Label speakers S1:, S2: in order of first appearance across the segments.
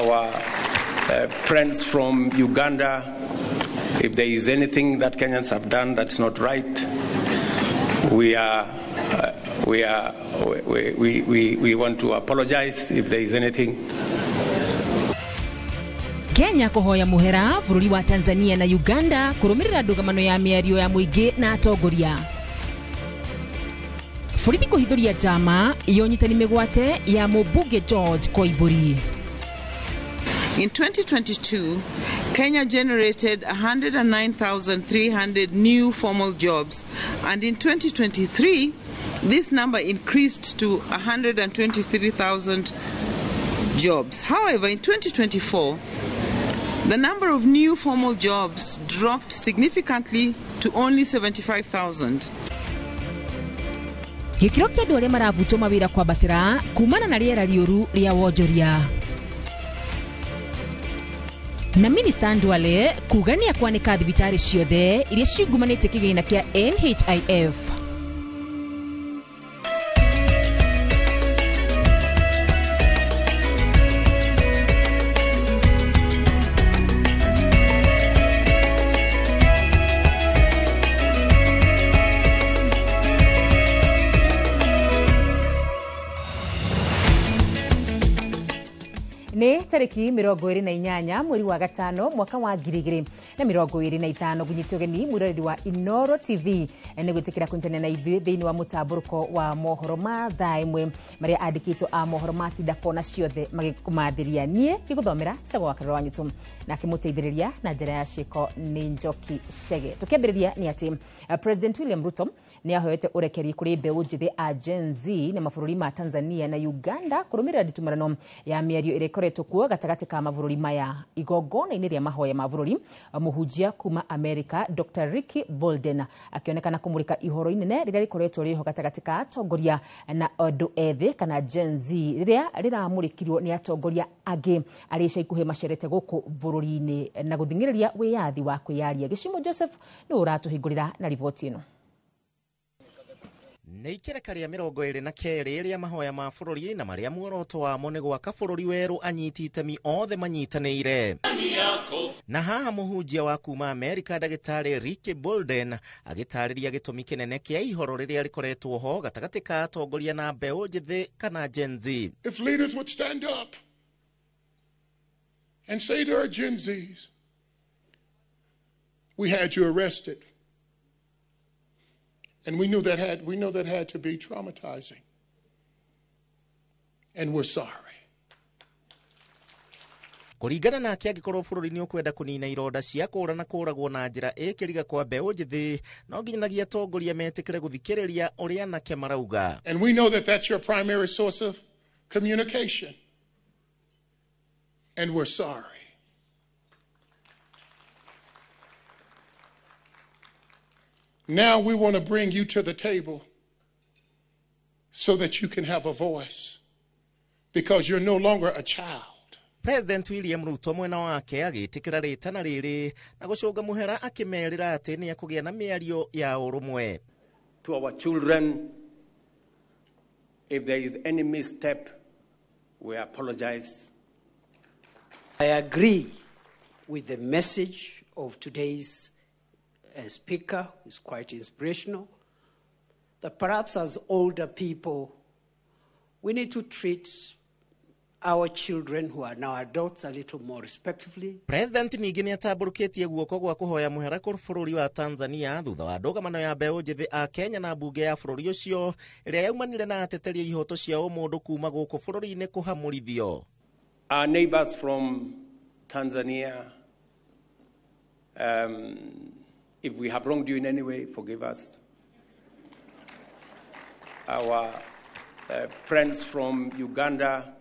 S1: Our friends from Uganda, if there is anything that Kenyans have done that's not right, we are we are we, we, we want to apologize if there is anything.
S2: Kenya kũhoya mũhera bũrũri wa Tanzania na Uganda kũrũmĩrĩra ndũgamano ya mĩario ya mũingĩ na atongoria. Borithi kũhithũria njama ya ũnyitani mĩgwate ya mũmbunge George Koimbũri.
S3: In 2022, Kenya generated 109,300 new formal jobs, and in 2023, this number increased to 123,000 jobs. However, in 2024, the number of new formal jobs dropped significantly to only 75,000.
S2: Gĩkĩro kĩa andũ arĩa maravutwo mawĩra kwambatĩra kumana na rĩera rĩũru rĩa wonjoria. Na minista Ndwale kuga nĩ akwanĩka thibitarĩ ciothe iria ciungumanĩtie kĩgĩna kĩa NHIF. Nĩ tarĩki 28 mweri wa gatano mwaka wa 2025. Gunyitio geni mwiroreri wa Inoro TV nĩ gwĩtĩkĩra kũnyitanĩra na ithuĩ thĩinĩ wa mũtambũrũko wa mohoro ma thaa ĩmwe marĩa andĩkĩtwo a mohoro ma tinda kona ciothe magĩkũmathĩria. Niĩ ngĩgũthomera Cagwa wa Karũra wa Nyutu, nake mũteithĩrĩria na njĩra ya ciĩko nĩ Njoki Chege. Tũkĩambĩrĩria nĩ atĩ President William Ruto nĩ ahoete ũrekeri kũrĩ mbeũ njĩthĩ a Gen Z na mabũrũri ma Tanzania na Uganda kũrũmĩrĩra nditimũrano ya mĩario ĩrĩa ĩkoretwo kuo gatagatĩ ka mabũrũri maya. Igongona-inĩ rĩa mahoya ma bũrũri, mũhunjia kuma America Dr. Ricky Bolden akĩonekana kũmũrĩka ihoro inene rĩrĩa rĩkoretwo rĩho gatagatĩ ka atongoria na andũ ethĩ kana Gen Z, rĩrĩa rĩramũrĩkirwo nĩ atongoria angĩ arĩa ica ikuhĩ macerete gũkũ bũrũri-inĩ na gũthing'ĩrĩria wĩyathi wa kwĩyaria. Gĩcimo Joseph nĩ ũratũhingũrĩra na riboti ĩno.
S4: Nĩ ikereka rĩa 22 rĩa mahoya ma bũrũri na marĩa muoroto wamo nĩ gwaka bũrũri werũ anyiti itemi othe manyitanĩire. Na haha mũhunjia wa kuma Amerika ndagĩtarĩ Ricky Bolden agĩtarĩria gĩtũmi kĩnene kĩa ihoro rĩrĩa rĩkoretwo ho gatagatĩ ka atongoria na mbeũ njĩthĩ kana Gen Z.
S5: If leaders would stand up and say to our Gen Zs, we had you arrested. And we knew that had we know that had to be traumatizing. And we're sorry.
S4: Kũringana nake, angĩkorwo bũrũri nĩ ũkwenda kũnina ironda cia kũra na kũragwo na njĩra ĩkĩriga kwa mbeũ njĩthĩ, no nginyagia atongoria metĩkĩre gũthikĩrĩria ũrĩa anake marauga.
S5: And we know that that's your primary source of communication. And we're sorry. Now we want to bring you to the table so that you can have a voice, because you're no longer a child.
S4: President William Ruto mwena wake agĩtĩkĩra rĩtana rĩrĩ na gũcũnga mũhera akĩmerĩra atĩ nĩ ekũgĩa na mĩario ya ũrũmwe.
S1: To our children, if there is any misstep, we apologize.
S6: I agree with the message of today's speaker, who is quite inspirational, that perhaps as older people, we need to treat our children who are now adults a little more respectfully.
S4: President ningĩ nĩ atambũrũkĩtie guoko gwa kũhoya mũhera kũrĩ bũrũri wa Tanzania thutha wa ndũgamano ya mbeũ njĩthĩ a Kenya na mbunge ya bũrũri ũcio ĩrĩa yaumanire na ateteri a ihoto cia ũmũndũ kuma gũkũ bũrũri-inĩ kũhamũrithio.
S1: Our neighbors from Tanzania, if we have wronged you in any way, forgive us. Our friends from Uganda,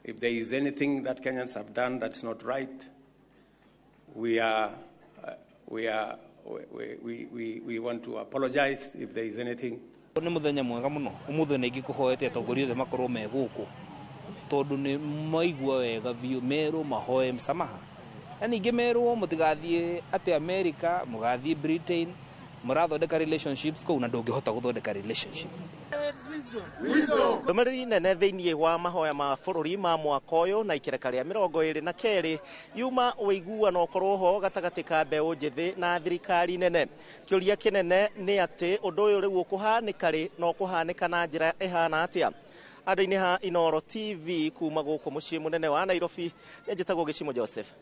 S1: if there is anything that Kenyans have done that's not right, we are we are we, we, we, we want to apologize if there is anything.
S7: Nĩ mũthenya mwega mũno ũmũthĩ nĩ ingĩkũhoete atongoria othe makorwo me gũkũ tondũ nĩ maigua wega biũ merwo mahoe msamaha na ningĩ merwo mũtigathiĩ atĩ America, mũgathiĩ Britain, mũrathondeka relationships kũu na ndũngĩhota gũthondeka relationship.
S4: Ndũmĩrĩri nene thĩinĩ wa mahoya ma bũrũri ma mwaka ũyũ na ikereka rĩa 22 yuma ũiguano ũkorwo ho gatagatĩ ka mbeũ njĩthĩ na thirikari nene. Kĩũria kĩnene nĩ atĩ ũndũ ũyũ rĩu ũkũhanĩka rĩ na ũkũhanĩka na njĩra ĩhana atĩa? Andũ-inĩ ha Inooro TV kuma gũkũ mũciĩ mũnene wa Nairobi, njĩtagwo Gĩcimo Joseph.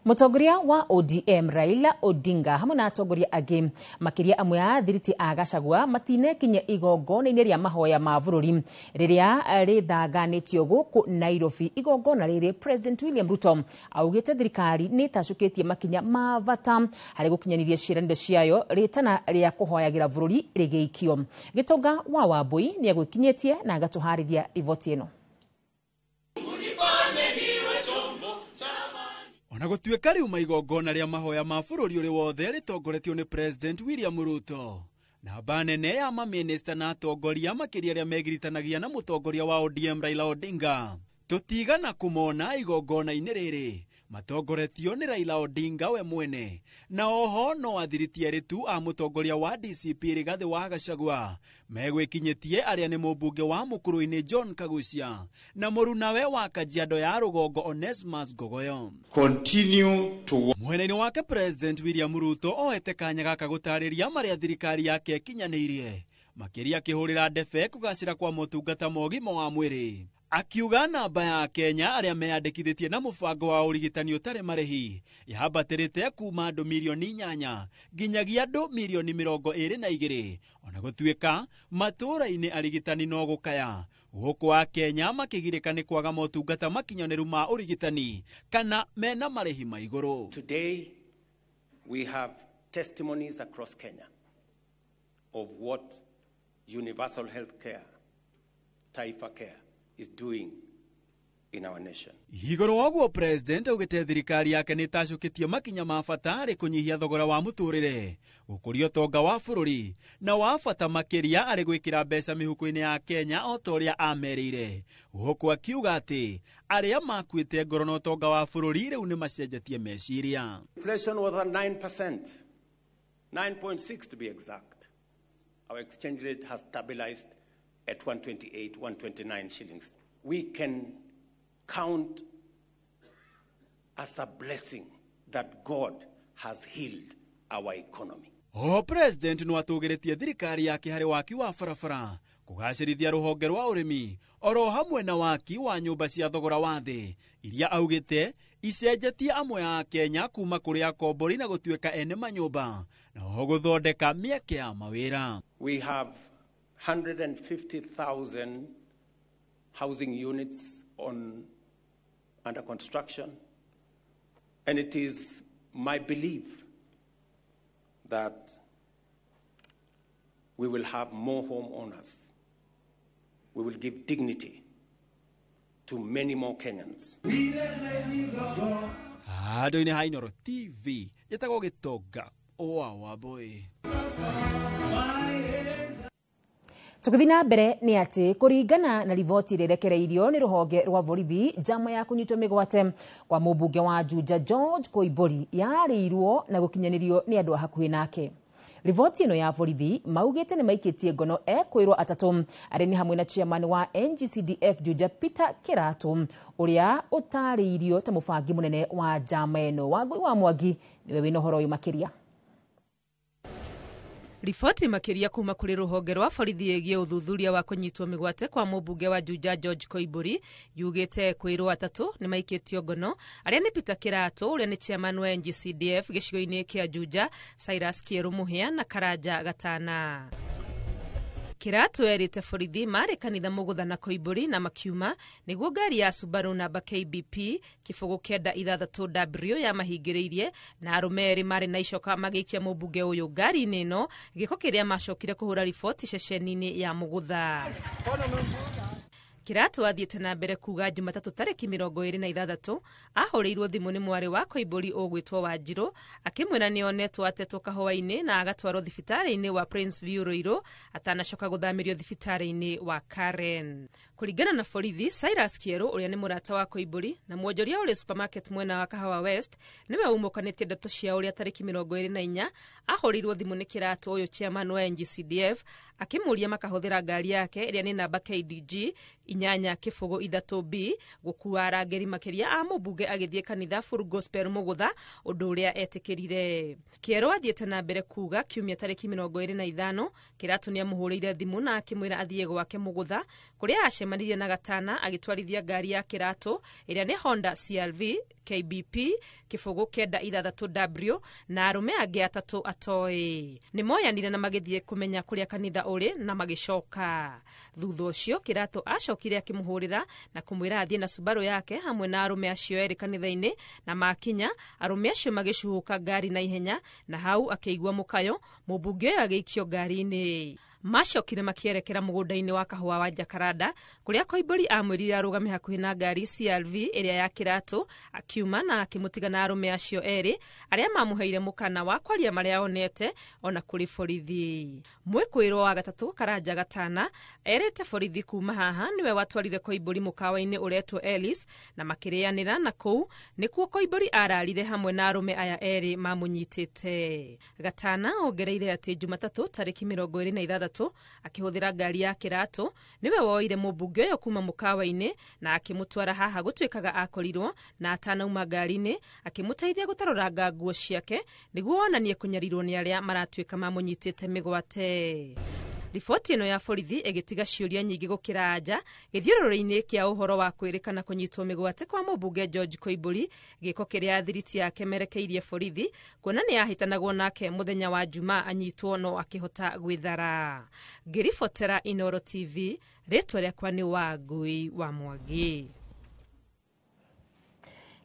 S2: Mũtongoria wa ODM Raila Odinga hamwe na atongoria angĩ makĩria amwe a thiriti a Gachagua matinekinyia igongona-inĩ rĩa mahoya ma bũrũri rĩrĩa rĩthanganĩtio gũkũ Nairobi. Igongona rĩrĩ President William Ruto augĩte thirikari nĩ ĩtacũkĩtie makinya ma bata harĩ gũkinyanĩria ciĩranĩro ciayo rĩtana rĩa kũhoyagĩra bũrũri rĩgĩikio. Gĩtonga wa Wambui nĩ agwĩkinyĩtie na agatũharĩria riboti ĩno.
S8: Ona gũtuĩka rĩu maigongona rĩa mahoya ma bũrũri ũrĩ wothe rĩtongoretio nĩ President William Ruto, namba nene ya mamĩnĩsta na atongoria makĩria arĩa megiritanagia na mũtongoria wa ODM Raila Odinga tũtigana kũmona igongona-inĩ rĩrĩ matongoretio nĩ Raila Odinga we mwene, na oho no athiriti erĩ tu a mũtongoria wa DCP Rigathĩ wa Gachagua megwĩkinyĩtie arĩa nĩ mũmbunge wa Mũkũrũ-inĩ John Kagucia na mũrunawe wa Kajiado ya Rũgongo Onesmus Ngogoyo.
S9: Continue to
S8: Mwena-inĩ wake President William Ruto oete kanya gaka gũtarĩria marĩa thirikari yake ĩkinyanĩirie makĩria akĩhũrĩra ndebe kũgacĩra kwa motungata ma ũgima wa mwĩrĩ, akiuga namba ya Kenya arĩa meyandĩkithĩtie na mũbango wa ũrigitani ũtarĩ marĩhi yambatĩrĩte kuma andũ milioni 8 nginyagia andũ milioni 22, ona gũtuĩka matũũra-inĩ arigitani no gũkaya gũkũ a Kenya makĩgirĩka nĩ kwaga motungata makinyanĩru ma ũrigitani kana mena marĩhi ma igũrũ.
S1: Today we have testimonies across Kenya of what universal health care, Taifa Care, is doing in our nation.
S8: Igũrũ wa ũguo President augĩte thirikari yake nĩ ĩtacũkĩtie makinya ma bata harĩ kũnyihia thogora wa mũtũrĩre, gũkũria ũtonga wa bũrũri na wa bata makĩria arĩ gwĩkĩra mbeca mĩhuko-inĩ ya Kenya o ta ũrĩa amerĩire, gũkũ akiuga atĩ arĩa makuĩte ngoro na ũtonga wa bũrũri rĩu nĩ macenjetie meciria.
S1: Inflation was at 9%, 9.6 to be exact. Our exchange rate has stabilized at 128, 129 shillings. We can count as a blessing that God has healed our economy.
S8: O President no atũgĩrĩtie thirikari yake harĩ waki wa barabara, kũgacĩrithia rũhonge rwa ũrĩmi oro hamwe na waki wa nyũmba cia thogora wa thĩ iria augĩte icenjetie amwe a Kenya kuma kũrĩ akombori na gũtuĩka ene manyũmba na oho gũthondeka mĩeke ya mawĩra.
S1: We have 150,000 housing units under construction, and it is my belief that we will have more homeowners. We will give dignity to many more Kenyans.
S8: Andũ-inĩ ha Inooro TV njĩtagwo Gĩtonga wa Wambui.
S2: Tũgĩthiĩ na mbere nĩ atĩ kũringana na riboti ĩrĩa ĩrekereirio nĩ rũhonge rwa borithi, njama ya kũnyitwo mĩgwate kwa mũmbunge wa Juja George Koimbũri yarĩirwo na gũkinyanĩrio nĩ andũ a hakuhĩ nake. Riboti ĩno ya borithi maugĩte nĩ maikĩtie ngono ekwĩrwo atatũ arĩa nĩ hamwe na chairman wa NGCDF Juja Peter Kĩratũ ũrĩa ũtarĩirio ta mũbangi mũnene wa njama ĩno. Wangui wa Mwangi nĩwe wĩna ũhoro ũyũ makĩria.
S10: Riboti makĩria kuma kũrĩ rũhonge rwa borithi ĩgiĩ ũthuthuria wa kũnyitwo mĩgwate kwa mũmbunge wa Juja George Koimbũri yugĩte kwĩrwo atatũ nĩ maikĩtio ngono arĩa nĩ Peter Kĩratũ ũrĩa nĩ chairman wa NGCDF gĩcigo-inĩ kĩa Juja, Cyrus Kĩerũ Mũhĩa na Karanja Gatana. Kĩratũ erĩte borithi marĩ kanitha Mũgũtha na Koimbũri na makiuma nĩguo ngari ya Subaru namba KBP 96W yamahingĩrĩirie na arũme erĩ marĩ na icoka magĩikia mũmbunge ũyũ ngari-inĩ ĩno, gĩko kĩrĩa macokire kũhũra riboti ceceni-inĩ ya Mũgũtha. Kĩratũ athiĩte na mbere kuga Jumatatũ tarĩki 26 ahũrĩirwo thimũ nĩ mwarĩ wa Koimbũri ũgwĩtwo Wanjirũ akĩmwĩra nĩonetwo atetwo kahũa-inĩ na agatwarwo thibitarĩ-inĩ wa Prince View Ruiru atanacoka gũthamĩrio thibitarĩ-inĩ wa Karen. Kũringana na borithi, Cyrus Kĩerũ ũrĩa nĩ mũrata wa Koimbũri na mwonjoria ũrĩ supermarket mwena wa Kahawa West nĩwe umũkanĩtie ndeto cia ũrĩa tarĩki 24 ahũrĩirwo thimũ nĩ Kĩratũ ũyũ chairman wa NGCDF Akĩmũria makahũthĩra ngari yake ĩrĩa nĩ namba KDG 803B gũkua arangĩri makĩria a mũmbunge agĩthiĩ kanitha Full Gospel Mũgũtha, ũndũ ũrĩa etĩkĩrire. Kĩero athiĩte na mbere kuga kiumia tarĩki 25 Kĩratũ nĩamũhũrĩire thimũ na akĩmwĩra athiĩ gwake Mũgũtha kũrĩa acemanirie na Gatana agĩtwarithia ngari ya Kĩratũ ĩrĩa nĩ Honda CRV KBP 96W na arũme angĩ 3 atoĩ. Nĩmoyanire na magĩthiĩ kũmenya kũrĩa kanitha ũrĩ na magĩcoka. Thutha ũcio Kĩratũ acokire akĩmũhũrĩra na kũmwĩra athiĩ na Subaru yake hamwe na arũme acio erĩ kanitha-inĩ, na makinya arũme acio magĩcuhũka ngari na ihenya, na hau akĩigua mũkayo mũmbunge ũyũ agĩikio ngari-inĩ. Macokire makĩerekera mũgũnda-inĩ wa kahũa wa Jacaranda kũrĩa Koimbũri amwĩrire arũgame hakuhĩ na ngari CRV ĩrĩa ya Kĩratũ, akiuma na akĩmũtiga na arũme acio erĩ arĩa mamũheire mũkana wa kwaria marĩa onete ona kũrĩ borithi. Mwĩkũĩrwo wa gatatũ Karanja Gatana erĩte borithi kuma haha nĩwe watwarire Koimbũri mũkawa-inĩ ũretwo Ellis na makĩrĩanĩra, na kũu nĩkuo Koimbũri ararire hamwe na arũme aya erĩ mamũnyitĩte. Gatana ongereire atĩ Jumatatũ tarĩki 26 akĩhũthĩra ngari ya Kĩratũ nĩwe woire mũmbunge ũyũ kuma mũkawa-inĩ na akĩmũtwara haha gũtuĩkaga akorirwo na atanauma ngari-inĩ akĩmũteithia gũtarũranga nguo ciake nĩguo onanie kũnyarirwo nĩ arĩa maratuĩka mamũnyitĩte mĩgwate. Riboti ĩno ya borithi ĩgĩtiga ciũria nyingĩ gũkĩra anja gĩthiũrũrũ-inĩ kĩa ũhoro wa kwĩrĩkana kũnyitwo mĩgwate kwa mũmbunge George Koimbũri, gĩko kĩrĩa thiriti yake merekeirie borithi kuona nĩ yahĩtanagwo nake mũthenya wa Jumaa anyitwo no akĩhota gwĩthara. Ngĩribotera Inooro TV, rĩtwa rĩakwa nĩ Wangui wa Mwangi.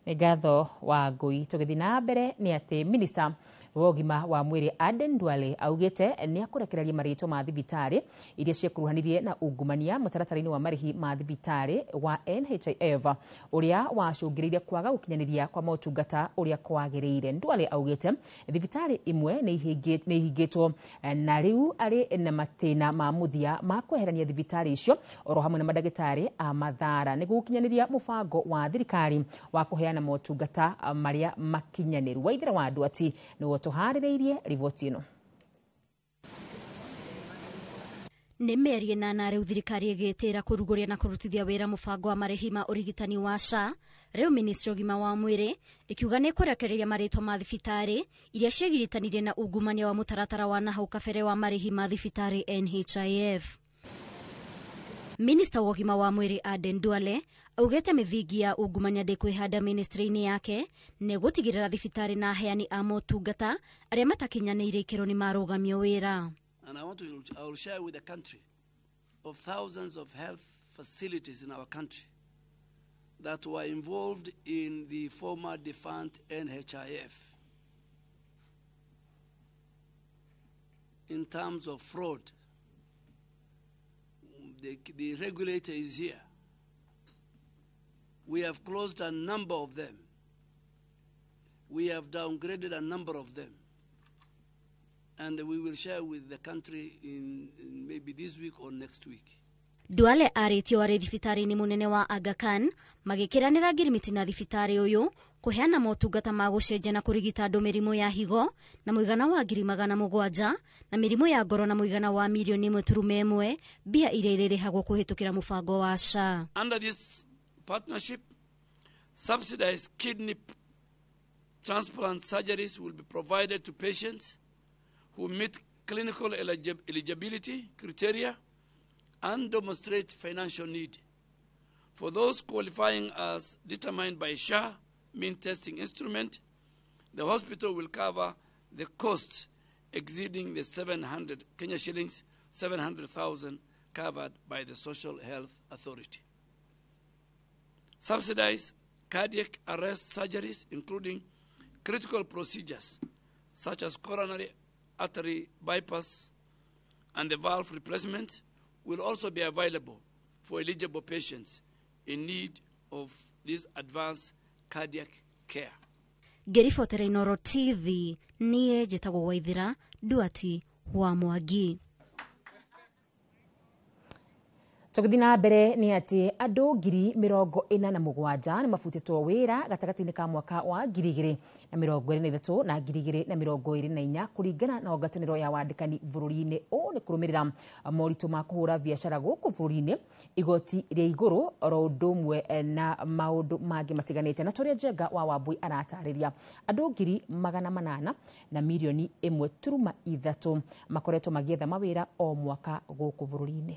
S2: Nĩ ngatho Wangui. Tũgĩthiĩ na mbere nĩ atĩ minista wa ũgima wa mwĩrĩ Aden Duale augĩte nĩ akũrekereria marĩtwa ma thibitarĩ iria ciekuruhanirie na ungumania mũtaratara-inĩ wa marĩhi ma thibitarĩ wa NHIF ũrĩa wacũngĩrĩirie kwaga gũkinyanĩria kwa motungata ũrĩa kwagĩrĩire. Duale augĩte thibitarĩ imwe nĩ ihingĩtwo na rĩu arĩ na matĩna ma mũthia ma kweherania thibitarĩ icio oro hamwe na mandagĩtarĩ a mathara nĩguo gũkinyanĩria mũbango wa thirikari wa kũheana motungata marĩa makinyanĩru. Waithera wa Ndwati nĩwe tũharĩrĩirie riboti ĩno.
S11: Nĩ mĩeri ĩnana rĩu thirikari ĩgĩtĩra kũrugũria na kũrutithia wĩra mũbango wa marĩhi ma ũrigitani wa SHA. Rĩu ministry ũgima wa mwĩrĩ ĩkiuga nĩ ĩkũrekereria marĩtwa ma thibitarĩ iria ciĩgiritanirie na ungumania wa mũtaratara wa nahau kabere wa marĩhi ma thibitarĩ NHIF. Minista wa ũgima wa mwĩrĩ Aden Duale augĩte mĩthingi ya ungumania ndĩkwĩhanda ministry-inĩ yake nĩ gũtigĩrĩra thibitarĩ na aheani a motungata arĩa matakinyanĩire ikĩro nĩ marũgamio wĩra.
S12: And I will share with the country of thousands of health facilities in our country that were involved in the former defunct NHIF in terms of fraud. The regulator is here. We have closed a number of them. We have downgraded a number of them. And we will share with the country in maybe this week or next week.
S11: Duale arĩtio arĩ thibitarĩ-inĩ mũnene wa Aga Khan magĩkĩranĩra ngirimiti na thibitarĩ ũyũ kũheana motungata ma gũcenjia na kũrigita andũ mĩrimũ ya higo na mũigana wa 700,000 na mĩrimũ ya ngoro na mũigana wa 1.1 million mbia iria irĩrĩhagwo kũhĩtũkĩra mũbango wa SHA.
S12: Under this partnership, subsidized kidney transplant surgeries will be provided to patients who meet clinical eligibility criteria and demonstrate financial need. For those qualifying as determined by SHA mean testing instrument, the hospital will cover the costs exceeding the 700 Kenya shillings, 700,000 covered by the Social Health Authority. Subsidized cardiac arrest surgeries, including critical procedures such as coronary artery bypass and the valve replacement, will also be available for eligible patients in need of this advanced cardiac care.
S11: Ngĩribotera Inooro TV, niĩ njĩtagwo Waithera Nduati wa Mwangi.
S2: Tũgĩthiĩ na mbere nĩ atĩ andũ 47,000 nĩ mabutĩtwo wĩra gatagatĩ-inĩ ka mwaka wa 2023 na 2024 kũringana na ngwatanĩro ya wandĩkani bũrũri-inĩ. Ũũ nĩ kũrũmĩrĩra moritũ ma kũhũra biacara gũkũ bũrũri-inĩ, igoti rĩa igũrũ oro ũndũ ũmwe na maũndũ mangĩ matiganĩte. Na tũrĩa Njenga wa Wambui aratarĩria, andũ 800 na 1.3 million makoretwo magĩetha mawĩra o mwaka gũkũ bũrũri-inĩ.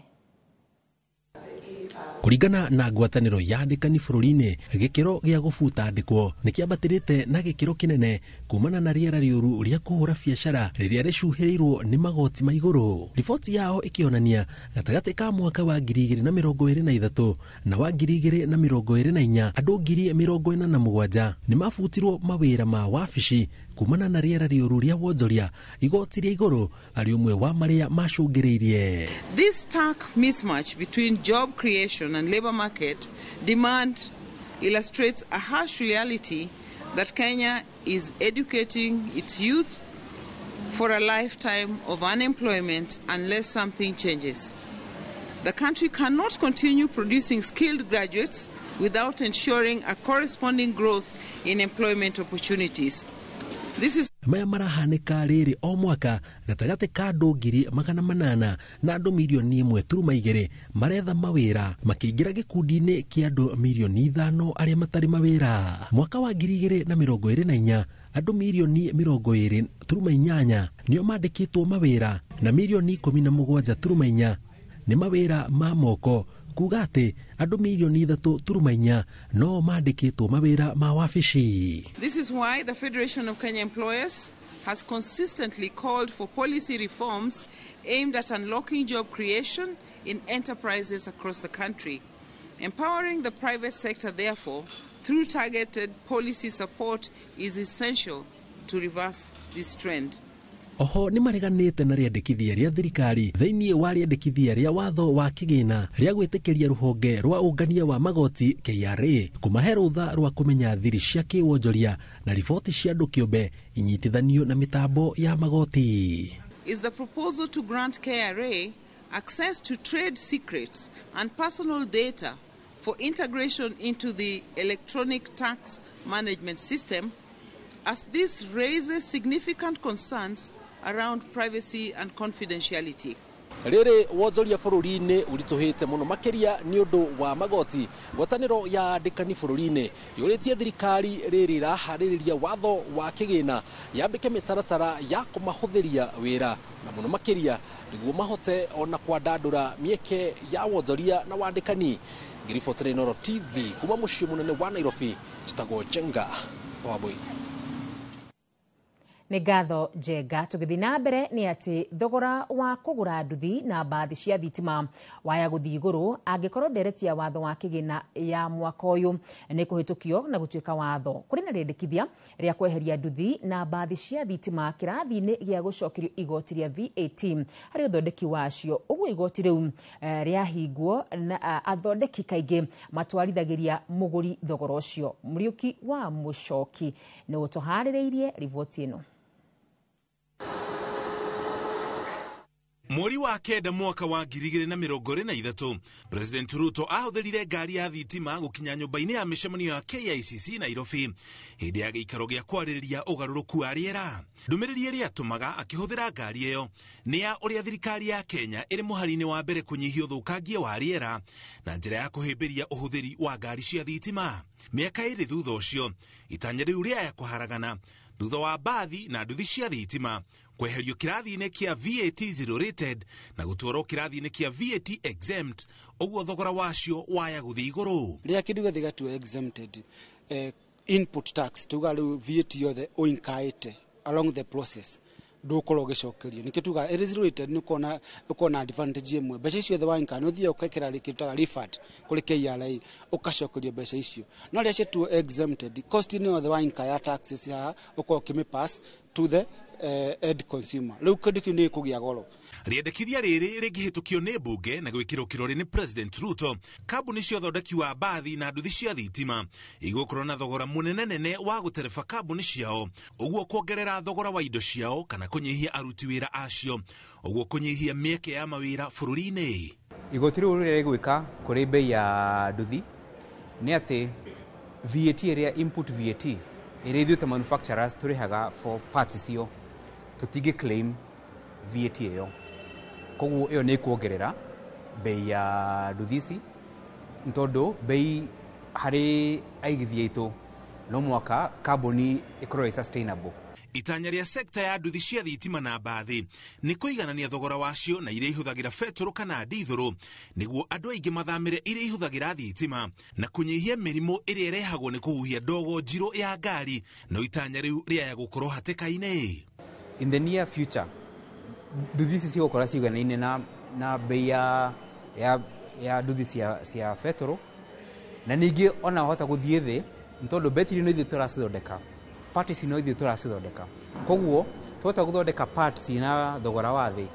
S13: Kũringana na ngwatanĩro ya andĩkani bũrũri-inĩ, gĩkĩro gĩa gũbuta andĩkwo nĩ kĩambatĩrĩte na gĩkĩro kĩnene kumana na rĩera rĩũru rĩa kũhũra biacara rĩrĩa rĩcuhĩrĩirwo nĩ magoti ma igũrũ. Riboti yao ĩkĩonania gatagatĩ ka mwaka wa 2023 na wa 2024, andũ 47,000 nĩ mabutirwo mawĩra ma wabici kumana na rĩera rĩũru rĩa wonjoria, igoti rĩa igũrũ arĩ ũmwe wa marĩa macũngĩrĩirie.
S3: This stark mismatch between job creation and labor market demand illustrates a harsh reality that Kenya is educating its youth for a lifetime of unemployment unless something changes. The country cannot continue producing skilled graduates without ensuring a corresponding growth in employment opportunities. This is
S13: Maya marahanĩka rĩrĩ o mwaka gatagatĩ ka andũ 800,000 na andũ 1.2 million maretha mawĩra, makĩingĩra gĩkundi-inĩ kĩa andũ 5 million arĩa matarĩ mawĩra. Mwaka wa 2024, andũ 20.8 million nĩo mandĩkĩtwo mawĩra, na 17.4 million nĩ mawĩra ma moko, kuga atĩ andũ 3.4 million no mandĩkĩtwo mawĩra ma wabici.
S3: This is why the Federation of Kenya Employers has consistently called for policy reforms aimed at unlocking job creation in enterprises across the country. Empowering the private sector, therefore, through targeted policy support is essential to reverse this trend.
S13: Oho nĩ mareganĩte na rĩendekithia rĩa thirikari thĩinĩ wa rĩendekithia rĩa watho wa kĩgĩna rĩa gwĩtĩkĩria rũhonge rwa ũngania wa magoti KRA kũmahe rũtha rwa kũmenya thiri cia kĩwonjoria na riboti cia andũ kĩũmbe inyitithanio na mĩtambo ya magoti.
S3: Is the proposal to grant KRA access to trade secrets and personal data for integration into the electronic tax management system, as this raises significant concerns around privacy and confidentiality.
S13: Rĩrĩ wonjoria bũrũri-inĩ ũritũhĩte mũno makĩria nĩ ũndũ wa magoti, ngwatanĩro ya andĩkani bũrũri-inĩ yũrĩtie thirikari rĩrĩ ĩraharĩrĩria watho wa kĩgĩna yambĩke mĩtaratara ya kũmahũthĩria wĩra, na mũno makĩria nĩguo mahote ona kwandandũra mĩeke ya wonjoria na wandĩkani. Ngĩribotera Inooro TV kuma mũciĩ mũnene wa Nairobi, njĩtagwo Njenga Wambui.
S2: Nĩ ngatho, Njenga. Tũgĩthiĩ na mbere nĩ atĩ thogora wa kũgũra nduthi na mbathi cia thitima waya gũthiĩ igũrũ angĩkorwo ndereti ya watho wa kĩgĩna ya mwaka ũyũ nĩ kũhĩtũkio na gũtuĩka watho. Kũrĩ na rĩendekithia rĩa kweheria nduthi na mbathi cia thitima kĩrathi-inĩ gĩa gũcokerio igoti rĩa VAT harĩ ũthondeki wacio. Ũguo igoti rĩu rĩahingwo na athondeki kaingĩ matwarithagĩria mũgũri thogora ũcio. Mũriũki wa Mũcoki nĩ ũtũharĩrĩirie riboti ĩno.
S14: Mweri wa kenda mwaka wa 2023, President Ruto ahũthĩrire ngari ya thitima gũkinya nyũmba-inĩ ya mĩcemanio ya KICC Nairobi hĩndĩ ya gĩikaro gĩa kwarĩrĩria ũgarũrũku wa rĩera. Ndũmĩrĩri ĩrĩa atũmaga akĩhũthĩra ngari ĩyo nĩ ya ũrĩa thirikari ya Kenya ĩrĩ mũhari-inĩ wa mbere kũnyihia ũthũkangia wa rĩera na njĩra ya kũhĩmbĩria ũhũthĩri wa ngari cia thitima. Mĩaka 2 thutha ũcio, itanya rĩu rĩaya kũharagana thutha wa mbathi na nduthi cia thitima kweherio kĩrathi-inĩ kĩa VAT zero rated na gũtwarwo kĩrathi-inĩ kĩa VAT exempt, ũguo thogora wacio waya gũthiĩ igũrũ.
S15: Rĩrĩa kĩndũ gĩothe gĩgatua exempted input tax, tuga rĩu VAT yothe ũinkaĩte along the process ndũgũkorwo ũgĩcokerio. Nĩkĩo tuga ĩrĩ zero rated, nĩ ũkorwo na advantage ĩmwe. Mbeca icio ciothe wainka nĩ ũthiaga ũkekĩra kĩndũ taga refund kũrĩ KRA, ũgacokerio mbeca icio. No rĩrĩa ciatuo exempted, cost inĩ yothe wainka ya taxes haha ũkorwo ũkĩmĩ pass to the end consumer. Rĩu kĩndũ kĩu nĩ gĩkũgĩa goro.
S14: Rĩendekithia rĩrĩ rĩngĩhĩtũkio nĩ mbunge na gwĩkĩrwo kĩrore nĩ President Ruto, kambuni cia ũthondeki wa mbathi na nduthi cia thitima igũkorwo na thogora mũnenanene wa gũtereba kambuni ciao, ũguo kuongerera thogora wa indo ciao kana kũnyihia aruti wĩra acio, ũguo kũnyihia mĩeke ya mawĩra bũrũri-inĩ.
S16: Igoti rĩu rĩrĩa rĩgwĩka kũrĩ bei ya nduthi nĩ atĩ VAT ĩrĩa input VAT ĩrĩa ithuĩ ta manufacturers tũrĩhaga for parts icio, tũtingĩ claim VAT ĩyo, koguo ĩyo nĩ ĩkuongerera bei ya nduthi ici, nĩ tondũ bei harĩ aigithia aitũ no mwaka kambuni ĩkorwo ĩ sustainable.
S14: Itanya rĩa sekta ya nduthi cia thitima na mbathi nĩ kũiganania thogora wacio na iria ihũthagĩra betũrũ kana ndithũrũ, nĩguo andũ aingĩ mathamĩre iria ihũthagĩra thitima na kũnyihia mĩrimũ ĩrĩa ĩrehagwo nĩ kũhuhia ndogo njirũ ya ngari. No itanya rĩu rĩaya gũkorwo hatĩka-inĩ.
S16: In the near future nduthi ici cigũkorwo ciganaine na bei ya nduthi cia betũrũ, na ningĩ ona wahota gũthiĩ thĩ nĩ tondũ betiri no ithuĩ tũracithondeka, parts no ithuĩ tũracithondeka, koguo twahota gũthondeka parts na thogora wa thĩ,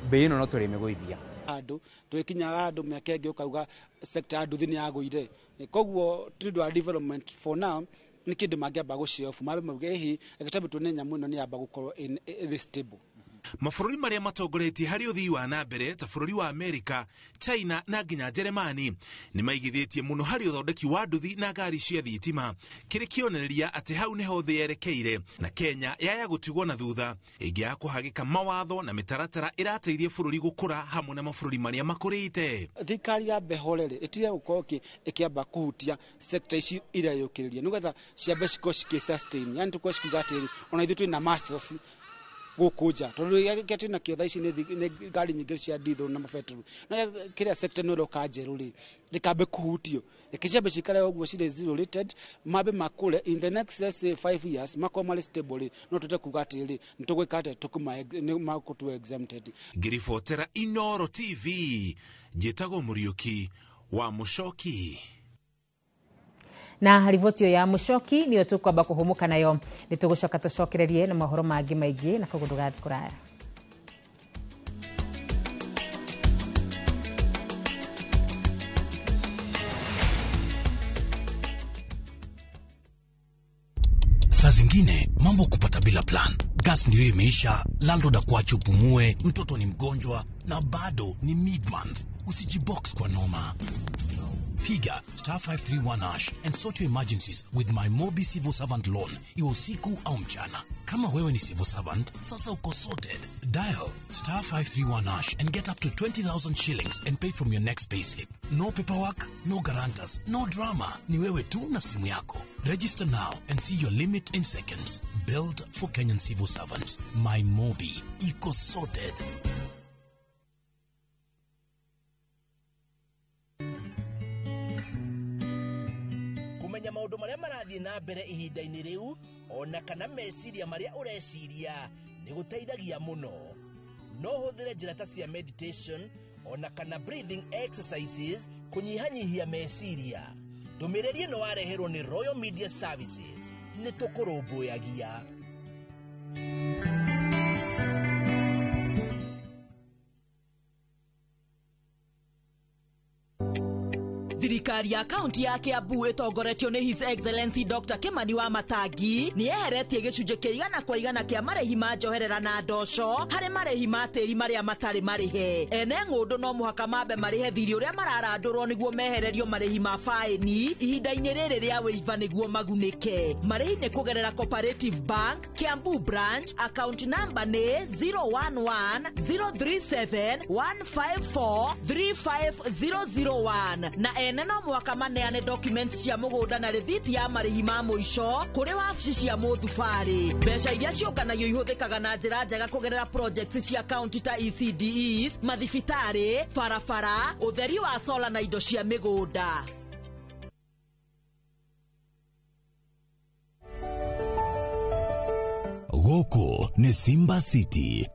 S16: bei ĩno no tũrĩmĩgũithia.
S15: Handũ twĩkinyaga handũ mĩaka ĩngĩ ũkauga sector ya nduthi nĩ yagũire, koguo tũndũ wa development for now nĩ kĩndũ mangĩamba gũcie off, mambe mauge ĩhĩ reke twambe tuone nyamũ ĩno nĩ yamba gũkorwo ĩrĩ stable.
S14: Mabũrũri marĩa matongoretie harĩ ũthii wa na mbere ta bũrũri wa Amerika, China na nginya Jeremani nĩ maigithĩtie mũno harĩ ũthondeki wa nduthi na ngari cia thitima, kĩrĩ kĩonereria atĩ hau nĩho thĩ yerekeire na Kenya yaya gũtigwo na thutha ĩngĩaga kũhagĩka mawatho na mĩtaratara ĩrateithia bũrũri gũkũra hamwe na mabũrũri marĩa makũrĩte.
S15: Thirikari ya behorere ĩtige gũkorwo ĩkĩamba kũhutia sector ici ireyũkĩrĩria nĩgetha ciambe cikorwo cikĩ sustain, yani tũkorwo cikiuga atĩrĩ ona ithuĩ twĩna muscles gũkũ nja, tondũ kĩrĩa twĩna kĩo thaa ici nĩ ngari nyingĩ cia diesel na mabetũrũ, na kĩrĩa sector ĩno ĩroka njerũ rĩ rĩkambe kũhutio, reke ciambe cikare ũguo cirĩ zero rated, mambe makũre in the next, let's say, 5 years makorwo marĩ stable rĩ, no tũte kuga atĩrĩ nĩ tũgwĩka atĩa tũkũma exempted.
S14: Ngĩribotera Inooro TV, njĩtagwo Mũriũki wa Mũcoki.
S2: Na riboti ya Mũcoki nĩyo tũkwamba kũhũmũka nayo, nĩ tũgũcoka tũcokererie na mohoro mangĩ maingĩ, na koguo ndũgathiĩ kũraya.
S13: Saa zingine mambo kupata bila plan. Gas ndio imeisha, landlord akuache upumue, mtoto ni mgonjwa na bado ni mid-month. Usijibox kwa noma. Piga star 531 hash and sort your emergencies with my Mobi Civil Servant Loan, iwe usiku au mchana. Kama wewe ni civil servant, sasa uko sorted. Dial star 531 hash and get up to 20,000 shillings and pay from your next payslip. No paperwork, no guarantors, no drama. Ni wewe tu na simu yako. Register now and see your limit in seconds. Built for Kenyan civil servants. My Mobi. Iko sorted.
S17: Kumenya maundu maria marathie na mbere ihinda-inĩ rĩu ona kana meciria maria ũreciria nĩ gũteithagia mũno. No ũhũthĩre njĩra ta cia meditation ona kana breathing exercises kũnyihanyihia meciria. Ndũmĩrĩri ĩno wareherwo nĩ Royal Media Services. Nĩ tũkũrũmbũyagia.
S18: Thirikari ya kaunti ya Kiambu ĩtongoretio nĩ His Excellency Dr. Kimani wa Matangi nĩ yeheretie gĩcunjĩ kĩa 100% kĩa marĩhi ma njoherera na ndoco harĩ marĩhi ma tĩri marĩa matarĩ marĩhe. Ene ng'ũndũ no mũhaka mambe marĩhe thirĩ ũrĩa mararandũrwo nĩguo mehererio marĩhi ma faĩni ihinda-inĩ rĩrĩ rĩa wĩiva nĩguo magunĩke. Marĩhi nĩ kũgerera Cooperative Bank Kiambu branch, account number nĩ 011 037 154 35001 na ene no mwaka maneane documents cia mũgũnda na rĩthiti ya marĩhi ma mũico kũrĩ wabici cia mũthubarĩ. Mbeca iria ciũnganagio ihũthĩkaga na njĩra njega kũgerera projects cia county ta ECDEs, mathibitarĩ, barabara, ũtheri wa sola na indo cia mĩgũnda.
S19: Gũkũ nĩ Simba City.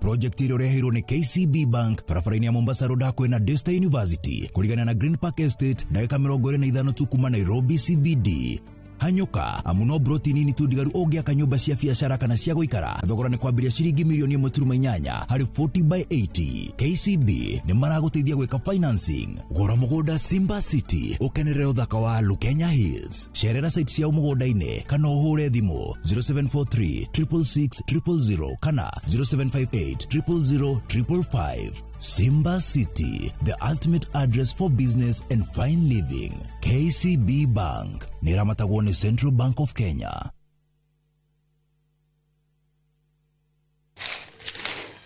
S19: Project ĩrĩa ũreheirwo nĩ KCB Bank barabara-inĩ ya Mombasa Road hakuhĩ na Daystar University kũrigana na Green Park Estate, ndagĩka 25 tu kuma Nairobi CBD. Hanyũka amu no broti nini tu ndigaru ũngĩaka nyũmba cia biacara kana cia gũikara. Thogora nĩ kwambĩrĩria ciringi milioni 1.8 harĩ 40 by 80. KCB nĩ maragũteithia gwĩka financing. Gũra mũgũnda Simba City ũkenerere ũthaka wa Lukenya Hills. Cerera site ciao mũgũnda-inĩ kana ũhũre thimũ 0743 666 000 kana 0758 000 555. Simba City, the ultimate address for business and fine living. KCB Bank nĩ ĩramatagwo nĩ Central Bank of Kenya.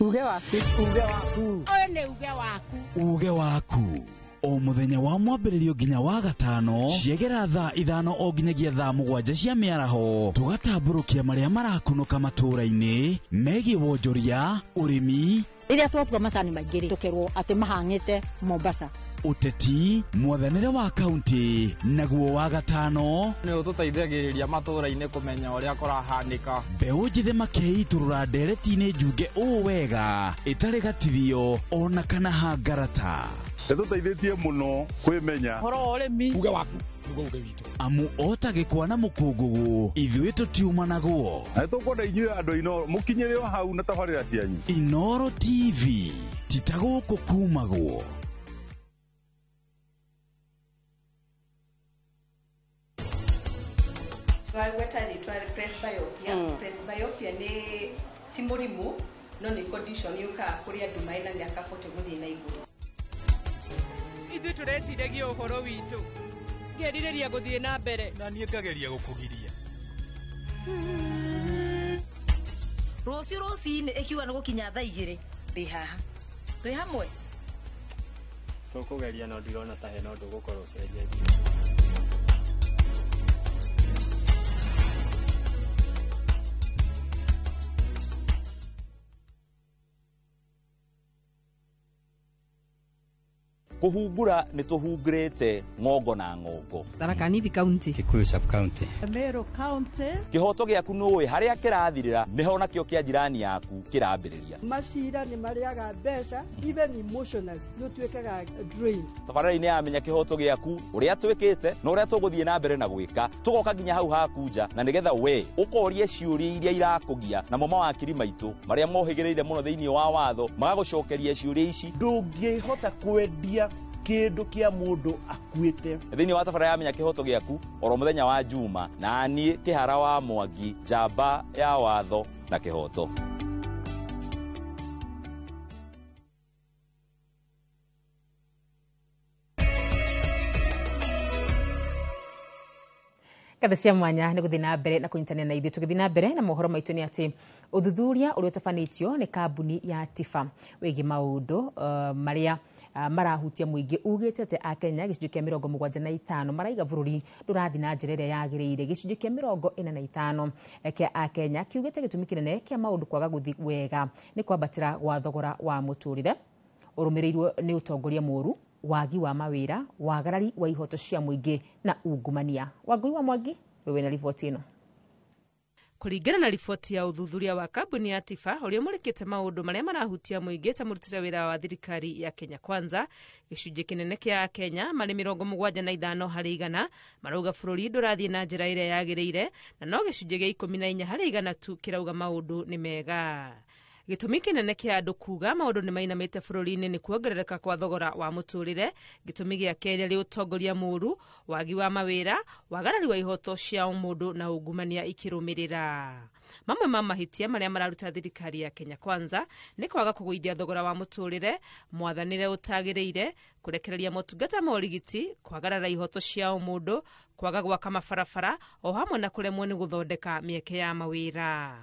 S20: Uge waku, uge waku.
S21: Ũyũ nĩ uge waku.
S22: Uge waku o muthenya wa mwambĩrĩrio nginya wa gatano ciegera thaa 5 o nginyagia thaa 7 cia mĩaraho, tũgatambũrũkia marĩa marakunũka matũũra-inĩ megiĩ wonjoria, ũrĩmi.
S20: Rĩrĩa twatua macani maingĩ rĩ, tũkerwo atĩ mahang'ĩte Mombasa.
S22: Ũteti, mwathanĩre wa kaunti, naguo wa gatano
S23: nĩ ũtũteithagĩrĩria matũũra-inĩ kũmenya ũrĩa kũrahanĩka.
S22: Mbeũ njĩthĩ makeitũrũra ndereti-inĩ njunge ũũ wega ĩtarĩ gatithio ona kana hangarata.
S24: Ĩtũteithĩtie mũno kwĩmenya
S23: ũhoro wa ũrĩmi.
S25: Uge waku nĩguo uge witũ.
S22: Amu ota gĩkwa na mũkũngũgũ ithuĩ tũtiumanagwo.
S24: Na nĩtũkwenda inyuĩ andũ Inooro mũkinyĩre o hau na tabarĩra cianyu.
S22: Inooro TV ti ta gũkũ kumagwo.
S26: Twagweta rĩtwa presbyopia. Presbyopia nĩ ti mũrimũ no nĩ condition yũkaga kũrĩ andũ marĩ na mĩaka 40 gũthiĩ na igũrũ.
S27: Ithuĩ tũreciragia ũhoro witũ, ngerirĩria gũthiĩ na mbere
S28: na niĩ ngageria gũkũgiria.
S29: Rũciũ rũcinĩ ĩkiuga nĩ gũkinya thaa 2 ndĩ haha twĩ hamwe.
S30: Tũkũgeria no ndirona ta hena ũndũ ũgũkorwo ũcenjetie.
S31: Kũhungura nĩ tũhungurĩte ng'ongo na ng'ongo.
S32: Tharaka Nithi County,
S33: Kikuyu sub county,
S34: Meru County.
S31: Kĩhoto gĩaku nũĩ harĩa kĩrathirĩra nĩho nakĩo kĩa jirani yaku kĩrambĩrĩria.
S34: Macira nĩ marĩaga mbeca, even emotionally nĩ ũtuĩkaga drained.
S31: Tabarĩra-inĩ ya Menya Kĩhoto Gĩaku ũrĩa twĩkĩte na ũrĩa tũgũthiĩ na mbere na gwĩka, tũgoka nginya hau haku nja na nĩgetha we ũkorie ciũria iria irakũgia, namo mawakiri maitũ marĩa mohĩgĩrĩire mũno thĩinĩ wa watho magagũcokeria ciũria ici.
S17: Ndũngĩhota kwendia kĩndũ kĩa mũndũ akuĩte.
S31: Thĩinĩ wa tabarĩra ya Menya Kĩhoto Gĩaku oro mũthenya wa Juma, na niĩ Kĩhara wa Mwangi, njamba ya watho na kĩhoto.
S2: Ngatho cia mwanya nĩ gũthiĩ na mbere na kũnyitanĩra na ithuĩ. Tũgĩthiĩ na mbere na mohoro maitũ nĩ atĩ ũthuthuria ũrĩa ũtabanĩtio nĩ kambuni ya Tifa wĩgiĩ maũndũ marĩa marahutia mũingĩ ugĩte atĩ Akenya gĩcunjĩ kĩa 75 maraiga bũrũri ndũrathiĩ na njĩra ĩrĩa yagĩrĩire. Gĩcunjĩ kĩa 45 kĩa Akenya kiugĩte gĩtũmi kĩnene kĩa maũndũ kwaga gũthiĩ wega nĩ kwambatĩra gwa thogora wa mũtũrĩre ũrũmĩrĩirwo nĩ ũtongoria mũũru, wagi wa mawĩra, wagarari wa ihoto cia mũingĩ na ungumania. Wangui wa Mwangi wewe na riboti ĩno.
S10: Kũringana na riboti ya ũthuthuria wa kambuni ya Tifa ũrĩa ũmũrĩkĩte maũndũ marĩa marahutia mũingĩ ta mũrutĩre wĩra wa thirikari ya Kenya Kwanza, gĩcunjĩ kĩnene kĩa Akenya marĩ 75 harĩ igana marauga bũrũri ndũrathiĩ na njĩra ĩrĩa yagĩrĩire, na no gĩcunjĩ gĩa 14 harĩ igana tu kĩrauga maũndũ nĩ mega. Gĩtũmi kĩnene kĩa andũ kuga maũndũ nĩ mainamĩte bũrũri-inĩ nĩ kuongerereka kwa thogora wa mũtũrĩre. Gĩtũmi gĩa kerĩ arĩ ũtongoria mũũru, wagi wa mawĩra, wagarari wa ihoto cia mũndũ na ungumania ikĩrũmĩrĩra. Mamwe ma mahĩtia marĩa mararuta thirikari ya Kenya Kwanza nĩ kwaga kũgũithia thogora wa mũtũrĩre, mwathanĩre ũtagĩrĩire, kũrekereria motungata ma ũrigiti, kwagarara ihoto cia mũndũ, kwaga gwaka mabarabara o hamwe na kũremwo nĩ gũthondeka mĩeke ya mawĩra.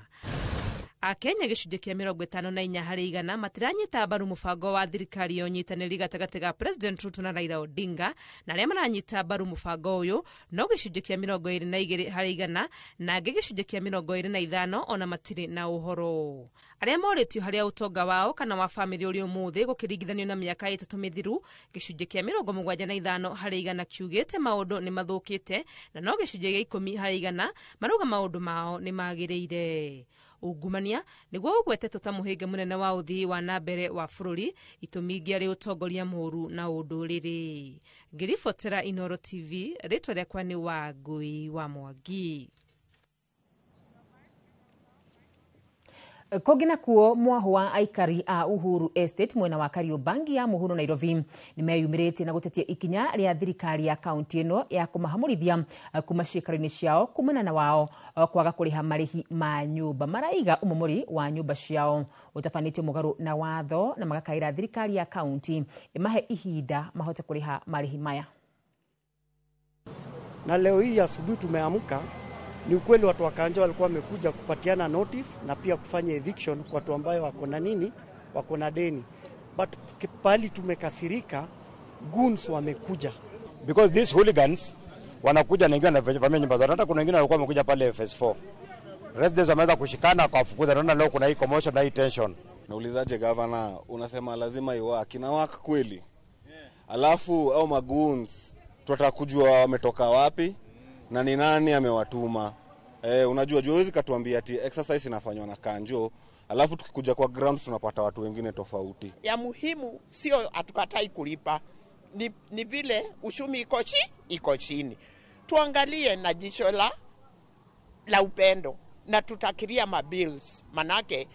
S10: Akenya gĩcunjĩ kĩa 54 harĩ igana matiranyita mbaru mũbango wa thirikari ya ũnyitanĩri gatagatĩ ga President Ruto na Raila Odinga, na arĩa maranyita mbaru mũbango ũyũ no gĩcunjĩ kĩa 22 harĩ igana, na angĩ gĩcunjĩ kĩa 25 ona matirĩ na ũhoro. Arĩa morĩtio harĩa ũtonga wao kana wa bamĩrĩ ũrĩ ũmũthĩ gũkĩringithanio na mĩaka 3 mĩthiru, gĩcunjĩ kĩa 75 harĩ igana kiugĩte maũndũ nĩ mathũkĩte, na no gĩcunjĩ gĩa 10 harĩ igana marauga maũndũ mao nĩ magĩrĩire. Ungumania nĩguo ũgwetetwo ta mũhĩnga mũnene wa ũthii wa na mbere wa bũrũri, itũmi ingĩ arĩ ũtongoria mũũru na ũndũrĩrĩ. Ngĩribotera Inooro TV, rĩtwa rĩakwa nĩ Wangui wa Mwangi.
S2: Kũngĩ nakuo mwahu wa aikari a Uhuru Estate mwena wa Kariobangi ya Muhuro Nairobi nĩmeyumĩrĩtie na gũtetia ikinya rĩa thirikari ya kaunti ĩno ya kũmahamũrithia kuma ciikaro-inĩ ciao kumana na wao kwaga kũrĩha marĩhi ma nyũmba. Maraiga ũmomori wa nyũmba ciao ũtabanĩtio mũgarũ na watho na magakaĩra thirikari ya kaunti ĩmahe ihinda mahote kũrĩha marĩhi maya.
S1: Na leo hii asubuhi tumeamka, ni ukweli watu wa Kanjo walikuwa wamekuja kupatiana notice na pia kufanya eviction kwa watu ambayo wako na nini, wako na deni. But pali tumekasirika, goons wamekuja.
S4: Because these hooligans wanakuja na wengine wanavamia nyumba zao. Hata kuna wengine walikuwa wamekuja pale phase 4. Residents wameanza kushikana kwa fukuza. Naona leo kuna hii commotion na hii tension.
S5: Naulizaje governor, unasema lazima iwaki na work kweli? Alafu au magoons tunataka kujua wametoka wapi na ni nani amewatuma. Unajua huwezi katuambia ati exercise inafanywa na Kanjo, alafu tukikuja kwa ground tunapata watu wengine tofauti.
S6: Ya muhimu sio hatukatai kulipa, ni vile ushumi iko chini. Tuangalie na jicho la upendo na tutakiria mabills, manake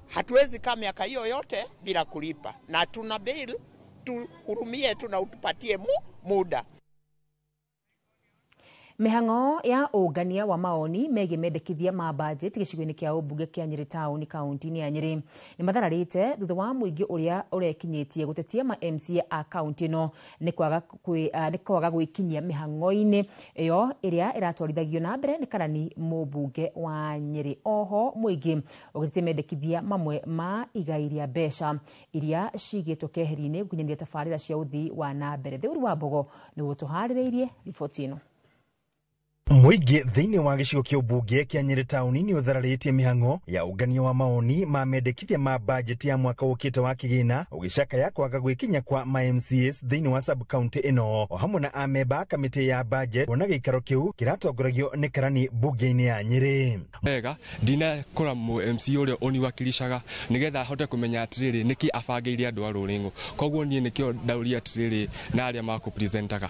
S6: hatuwezi kama miaka hiyo yote bila kulipa, na tuna bill, tuhurumie tu na utupatie muda.
S2: Mihango ya ũngania wa maoni megiĩ mendekithia ma budget gĩcigo-inĩ kĩa ũmbunge kĩa Nyĩrĩ taũni kaunti-inĩ ya Nyĩrĩ nĩ mathararĩte thutha wa mũingĩ ũrĩa ũrekinyĩtie gũtetia ma MCA a kaunti ĩno nĩ kwaga gwĩkinyia mĩhang'o-inĩ ĩyo ĩrĩa ĩratwarithagio na mbere nĩ karani mũmbunge wa Nyĩrĩ. Oho mũingĩ ũgĩtetia mendekithia mamwe ma igai rĩa mbeca iria cigĩtwo keheri-inĩ gũkinyanĩria tabarĩra cia ũthii wa na mbere. Theuri wa Mbogo nĩguo tũharĩrĩirie riboti ĩno.
S7: Mũingĩ thĩinĩ wa gĩcigo kĩa ũmbunge kĩa Nyĩrĩ taũni nĩ ũthararĩtie mĩhang'o ya ũngania wa maoni ma mendekithia ma bajeti ya mwaka ũkĩte wa kĩgĩna ũgĩcakaya kwaga gwĩkinya kwa ma MCAs thĩinĩ wa sub county ĩno o hamwe na amemba a kamĩtĩ ya budget kuona gĩikaro kĩu kĩratongoragio nĩ karani mbunge-inĩ ya Nyĩrĩ.
S8: Wega ndinakora MC ũrĩa ũniwakilishaga nĩgetha ahote kũmenya atĩrĩrĩ nĩkĩ abangĩire andũ a rũrĩng'ũ, koguo niĩ nĩkĩo ndauria atĩrĩrĩ na arĩa makũpresentaga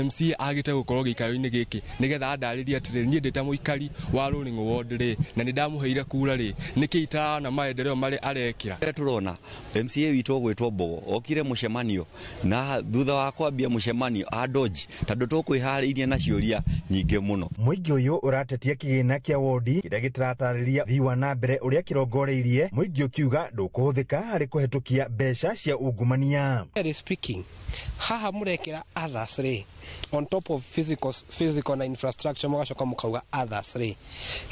S8: MC agĩte gũkorwo gĩikaro-inĩ gĩkĩ nigetha andarĩrie atĩrĩrĩ niĩ ndĩ ta mũikari wa rũrĩng'ũ ward rĩ na nĩ ndamũheire kura rĩ nĩkĩ itarona maendeleo marĩa arekĩra.
S9: Tũrona MCA witũ ũgwĩtwo Mbogo okire mũcemanio na thutha wa kwambia mũcemanio andoji tondũ tũkwĩharĩirie na ciũria nyingĩ mũno.
S7: Mũingĩ ũyũ ũratetia kĩgĩna kĩa wodi kĩrĩa gĩtaratarĩria ũthii wa na mbere ũrĩa kĩrongoreirie, mũingĩ ũkiuga ndũkũhũthĩka harĩ kũhetũkia mbeca cia ungumania.
S11: Speaking, haha mũrekĩra others rĩ on top of physical na infrastructure mũgacoka mũkauga others rĩ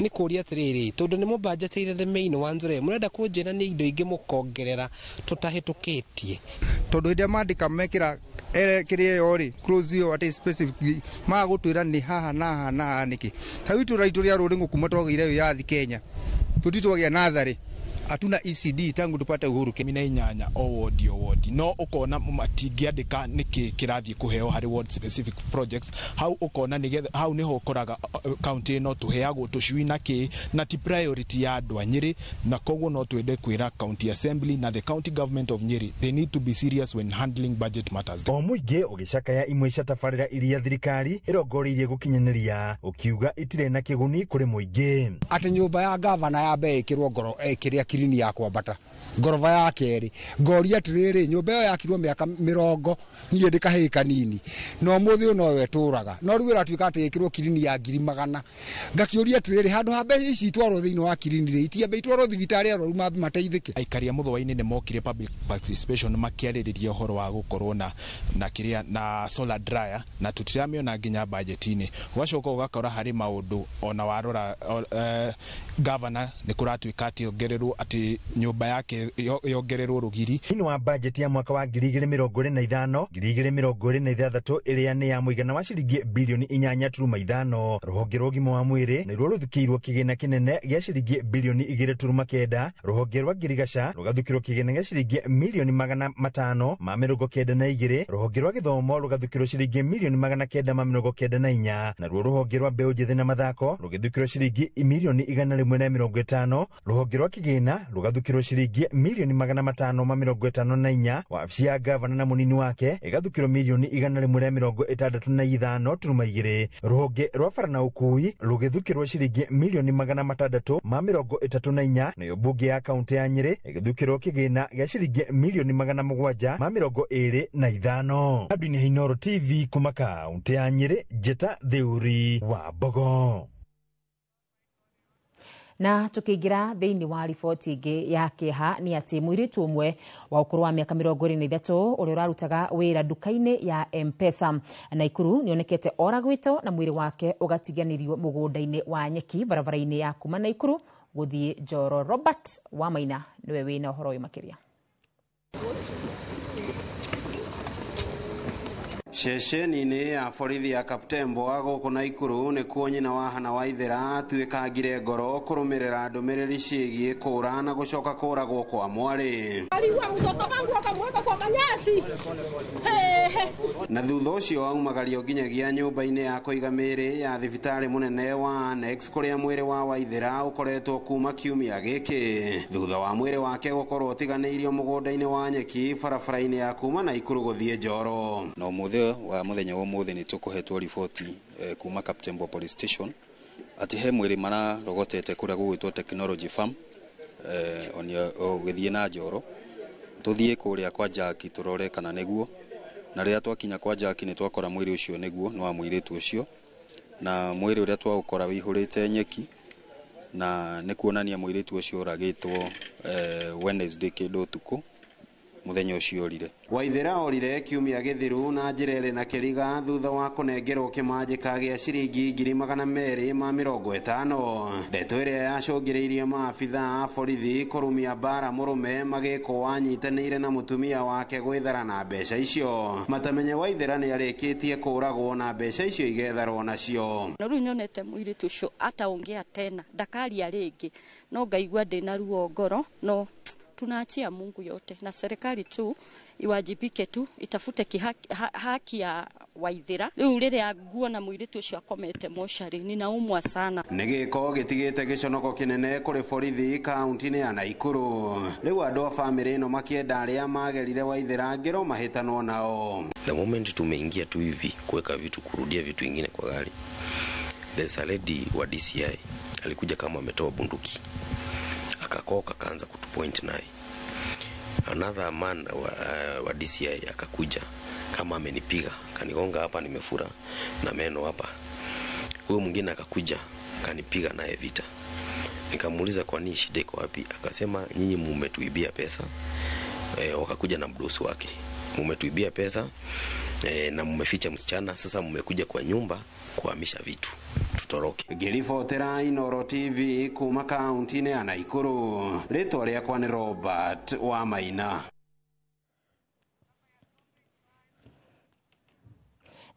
S11: nĩ kũria atĩrĩrĩ tondũ nĩ mũbanjetĩire the main ones rĩ mũrenda kũnjĩra nĩ indo ingĩ mũkongerera tũtahĩtũkĩtie.
S12: Tondũ hĩndĩ ĩrĩa mandĩka mekĩra kĩrĩa ĩyo rĩ close ĩyo atĩ specific magũtwĩra nĩ haha na haha na haha nĩkĩ. Ta rĩu itũũra ritũ rĩa Rũrĩng'ũ kuma twagĩire wĩyathi Kenya tũtitwagĩa natharĩ, hatuna ECD tangu tupate uhuru.
S21: 18 o ward o ward no ukona matingĩandĩka nĩkĩ kĩrathiĩ kũheo harĩ ward specific projects hau ukona nĩgetha hau niho ũkoraga county ĩno tũheagwo tũcui na kĩ na ti priority ya andũ a Nyĩrĩ, na koguo no twende kwĩra county assembly na the county government of Nyĩrĩ they need to be serious when handling budget matters.
S7: O mũingĩ ũgĩcakaya imwe cia tabarĩra iria thirikari ĩrongoreirie gũkinyanĩria ũkiuga itirĩ na kĩguni kũrĩ mũingĩ.
S25: Atĩ nyũmba ya gavana yambe ĩkĩrwo ngoro ĩkĩrĩa kirini ya kwambata ngoroba ya kerĩ ngoria atirĩrĩ nyũmba ĩyo yakirwo mĩaka 40 niĩ ndĩ kahĩĩ kanini no mũthĩ ũyũ noyo ĩtũraga no rĩu ĩratuĩka atĩ ĩkĩrwo kirini ya 100,000 ngakĩũria atĩrĩrĩ handũ ha mbeca ici itwarwo thĩinĩ wa kirini rĩ itiambe itwarwo thibitarĩ arwaru mambe mateithĩke.
S21: Aikari a Mũthũa-inĩ nĩ mokire public participation makĩarĩrĩria ũhoro wa gũkorwo na kĩrĩa na solar dryer na tũtiramĩona nginya budget-inĩ. Ũgacoka ũgakora harĩ maũndũ ona warora governor nĩ kũratuĩka atĩ ongererwo atĩ nyũmba yake yongererwo rũgiri.
S7: Thĩinĩ wa bajeti ya mwaka wa 2025 2026 ĩrĩa nĩ ya mũigana wa ciringi bilioni 8.5 rũhonge rwa ũgima wa mwĩrĩ nĩruo rũthukĩirwo kĩgĩna kĩnene gĩa ciringi bilioni 2.9 rũhonge rwa ngirigaca rũgathukĩrwo kĩgĩna gĩa ciringi milioni 592 rũhonge rwa gĩthomo rũgathukĩrwo ciringi milioni 994 naruo rũhonge rwa mbeũ njĩthĩ na mathako rũgĩthukĩrwo ciringi milioni 150 rũhonge rwa kĩgĩna kĩgĩna rũgathukĩrwo ciringi mirioni 554, wabici ya gavana na mũnini wake ĩgathukĩrwo mirioni 165.2, rũhonge rwa bara na ũkui rũgĩthukĩrwo ciringi mirioni 634, nayo mbunge ya kaunti ya Nyĩrĩ ĩgĩthukĩrwo kĩgĩna gĩa ciringi mirioni 725. Andũ-inĩ Inooro TV kuma kaunti ya Nyĩrĩ, Njĩta Theuri wa Mbogo.
S2: Na tukiingira thiini wa riboti ingi ya kieha ni ati muiritu umwe wa ukuru wa miaka 23 uria urarutaga wira nduka-ini ya M-Pesa Naikuru nionekete oragwito na mwiri wake ugatiganirio mugunda-ini wa nyeki barabara-ini ya kuma Naikuru guthie Njoro. Robert Wamaina niwe wina uhoro uyu makiria.
S3: Ceceni-inĩ ya borithi ya Kaptembwa gũkũ Naikuru nĩkuo nyina wa Hana Waithera atuĩkangire ngoro kũrũmĩrĩra ndũmĩrĩri ciĩgiĩ kũra na gũcoka kũragwo kwa mwarĩ.
S13: Aliua mtoto wangu akamweka kwa manyasi.
S3: Na thutha ũcio aumagario nginyagia nyũmba-inĩ ya kũiga mĩĩrĩ ya thibitarĩ mũnene wa Annex kũrĩa mwĩrĩ wa Waithera ũkoretwo kuma kiumia gĩkĩ, thutha wa mwĩrĩ wake gũkorwo ũtiganĩirio mũgũnda-inĩ wa nyeki barabara-inĩ ya kuma Naikuru gũthiĩ Njoro.
S14: Na ũmũthĩ wa mũthenya wa ũmũthĩ nĩ tũkũhetwo riboti kuma Kaptembwa Police Station atĩ he mwĩrĩ mararogotete kũrĩa gũgwĩtwo Technology Farm ũgĩthiĩ na Njoro. Tũthiĩ kũrĩa kwa Jaki tũrore kana nĩguo, na rĩrĩa twakinya kwa Jaki nĩ twakora mwĩrĩ ũcio nĩguo nĩ wa mũirĩtu ũcio, na mwĩrĩ ũrĩa twaũkora wĩihũrĩte nyeki, na nĩ kuonania mũirĩtu ũcio ũragĩtwo Wednesday kĩndũ ũtukũ mũthenya ũcio orire.
S3: Waithera orire kiumia gĩthiru na njĩra ĩrĩ na kĩriga thutha wa kũnengerwo kĩmanjĩka gĩa ciringi 250,000, ndeto ĩrĩa yacũngĩrĩirie maabitha a borithi kũrumia mbara mũrũme magĩkwo wanyitanĩire na mũtumia wake gwĩthara na mbeca icio. Matamenye Waithera nĩ arĩkĩtie kũragwo na mbeca icio igetharwo nacio.
S15: Na rĩu nyonete mũirĩtu ũcio ataongea tena, ndakaria rĩngĩ, no ngaigua ndĩna ruo ngoro, no tunaachia Mungu yote na serikali tu iwajibike tu itafute haki ya Waithera. Riu riria nguona muiritu ucio akomete mochari ninaumwa sana.
S3: Nĩ gĩko gĩtigĩte gĩconoko kĩnene kũrĩ borithi kaunti-inĩ ya Naikuru. Rĩu andũ a bamĩrĩ ĩno makĩenda arĩa magerire Waithera ngero mahĩtanwo nao.
S16: The moment tumeingia tu hivi kuweka vitu, kurudia vitu vingine kwa gari, there's a lady wa DCI alikuja kama ametoa bunduki, akakoka akaanza kutupoint naye. Another man wa DCI akakuja kama amenipiga, akanigonga hapa, nimefura na meno hapa. Huyo mwingine akakuja akanipiga naye vita. Nikamuuliza kwa nini, shida iko wapi? Akasema nyinyi mmetuibia pesa. Wakakuja na mdosi wake. Mmetuibia pesa na mmeficha msichana, sasa mmekuja kwa nyumba kuhamisha vitu, tutoroke.
S3: Ngĩribotera Inooro TV kuma kaunti-inĩ ya Naikuru, rĩtwa rĩakwa nĩ Robert Wamaina.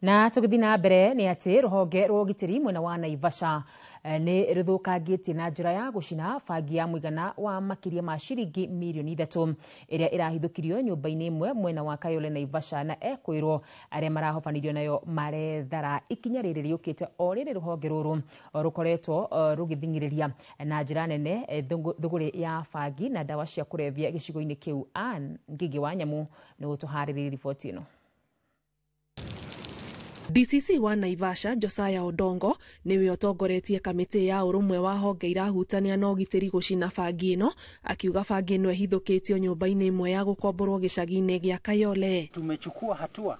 S2: Na tũgĩthiĩ na mbere nĩ atĩ rũhonge rwa ũgitĩri mwena wa Naivasha nĩ rũthũkangĩtie na njĩra ya gũcina bangi ya mũigana wa makĩria ma ciringi mirioni 3 ĩrĩa ĩrahithũkirio nyũmba-inĩ ĩmwe mwena wa Kayole Naivasha, na ekwĩrwo arĩa marahobanirio nayo marethara. Ikinya rĩrĩ rĩũkĩte o rĩrĩ rũhonge rũrũ rũkoretwo rũgĩthing'ĩrĩria na njĩra nene thũgũrĩ ya bangi na ndawa cia kũrebia gĩcigo-inĩ kĩu. Ann Ngĩngĩ wa Nyamu nĩ gũtũharĩrĩria riboti ĩno.
S18: DCC wa Naivasha Josiah Odongo niwe ũtongoretie kamĩtĩ ya ũrũmwe wa honge irahutania na ũgitĩri gũcina bangi ĩno, akiuga bangi ĩno ĩhithũkĩtio nyũmba-inĩ ĩmwe ya gũkomborwo gĩcagi-inĩ gĩa Kayole.
S19: Tumechukua hatua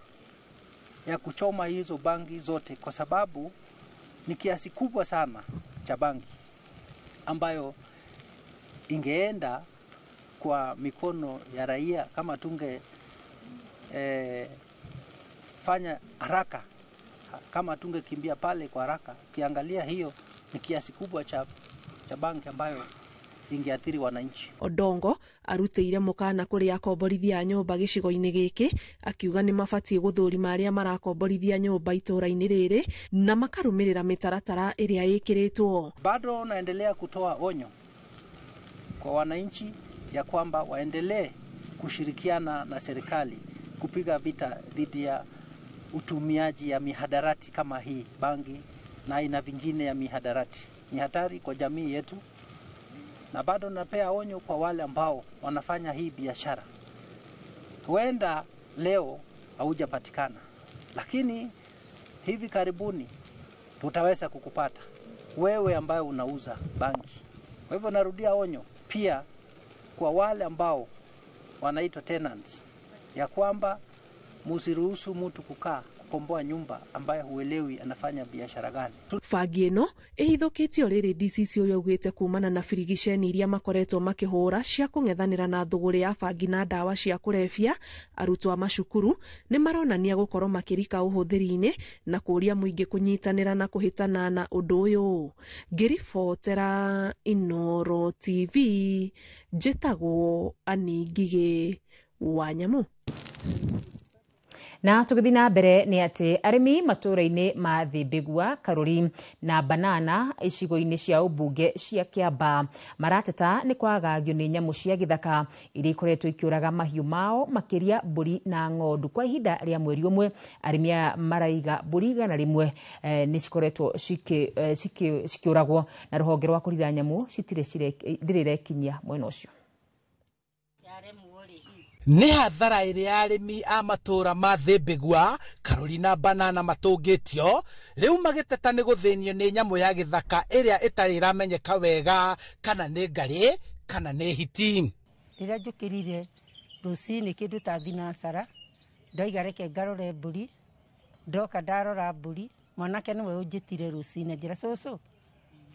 S19: ya kuchoma hizo bangi zote kwa sababu ni kiasi kubwa sana cha bangi ambayo ingeenda kwa mikono ya raia kama tunge fanya haraka, kama tungekimbia pale kwa haraka. Kiangalia hiyo ni kiasi kubwa cha bangi ambayo ingeathiri wananchi.
S18: Odongo arutĩire mũkana kũrĩ akomborithia a nyũmba gĩcigo-inĩ gĩkĩ, akiuga nĩ mabatiĩ gũthũrima arĩa marakomborithia nyũmba itũũra-inĩ rĩrĩ na makarũmĩrĩra mĩtaratara ĩrĩa ĩkĩrĩtwo.
S19: Bado naendelea kutoa onyo kwa wananchi ya kwamba waendelee kushirikiana na serikali kupiga vita dhidi ya utumiaji ya mihadarati kama hii bangi na aina vingine ya mihadarati. Ni hatari kwa jamii yetu Na bado napea onyo kwa wale ambao wanafanya hii biashara. Huenda leo haujapatikana, lakini hivi karibuni tutaweza kukupata wewe ambaye unauza bangi. Kwa hivyo narudia onyo pia kwa wale ambao wanaitwa tenants, ya kwamba msiruhusu mtu kukaa kukomboa nyumba ambaye huelewi anafanya biashara gani.
S18: Bangi ĩno ĩhithũkĩtio rĩrĩ DCC ũyũ augĩte kumana na birigiceni iria makoretwo makĩhũra cia kũng'ethanĩra na thũgũrĩ ya bangi na ndawa cia kũrebia. Arutwo a macukuru nĩ maronania gũkorwo makĩrika ũhũthĩri-inĩ na kũũria mũingĩ kũnyitanĩra na kũhĩtana na ũndũ ũyũ. Ngĩribotera Inooro TV, njĩtagwo Annie Ngigĩ wa Nyamũ.
S2: Na tũgĩthiĩ na mbere nĩ atĩ arĩmi matũũra-inĩ ma Thĩmbĩgua, Karũri na Banana icigo-inĩ cia ũmbunge cia Kĩambaa marateta nĩ kwagagio nĩ nyamũ cia gĩthaka iria ikoretwo ikĩũraga mahiũ mao makĩria mbũri na ng'ondu. Kwa ihinda rĩa mweri ũmwe arĩmi aya maraiga mbũri 100 nĩ cikoretwo cikĩũragwo na rũhonge rwa kũrira nyamũ citirĩ irekinyia mwena ũcio.
S17: Nĩ hathara ĩrĩa arĩmi a matũũra ma Thĩmbĩgua, Karũri na Banana matũngĩtio rĩu magĩteta nĩ gũthĩnio nĩ nyamũ ya gĩthaka ĩrĩa ĩtarĩ ĩramenyeka wega kana nĩ ngarĩ kana nĩ hiti.
S20: Rĩrĩa njũkĩrire rũcinĩ kĩndũ ta thinacara, ndoiga reke ngarore mbũri, ndoka ndarora mbũri, mwanake nĩwe ũnjĩtire rũcinĩ anjĩra cũcũ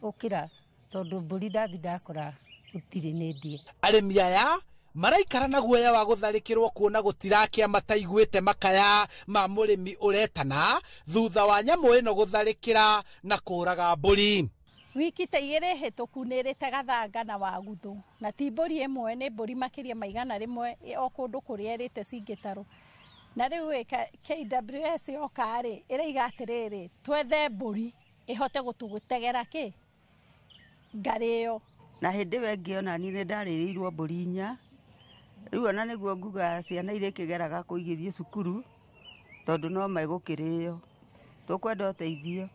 S20: ũkĩra tondũ mbũri ndathi ndakora gũtirĩ nĩ ndie.
S17: Arĩmi aya maraikara na guoya wa gũtharĩkĩrwo kuona gũtirakia mataiguĩte makaya ma mũrĩmi ũretana thutha wa nyamũ ĩno gũtharĩkĩra na kũũraga mbũri.
S22: Wiki ta igĩrĩ hĩtũku nĩ ĩrĩte gathanga na waguthu, na ti mbũri ĩmwe, nĩ mbũri makĩria ma 100 o kũndũ kũrĩa ĩrĩte cingĩtarwo. Na rĩu KWS yoka rĩ, ĩraiga atĩrĩrĩ, twethe mbũri ĩhote gũtũgũtegera kĩ ngarĩ ĩyo.
S23: Na hĩndĩ ĩyo ĩngĩ ona niĩ nĩ ndarĩrĩirwo mbũri 4. Rĩu ona nĩguo nguga ciana iria ikĩgeraga kũ igĩthiĩ cukuru tondũ no megũkĩrĩo. Tũkwenda ũteithio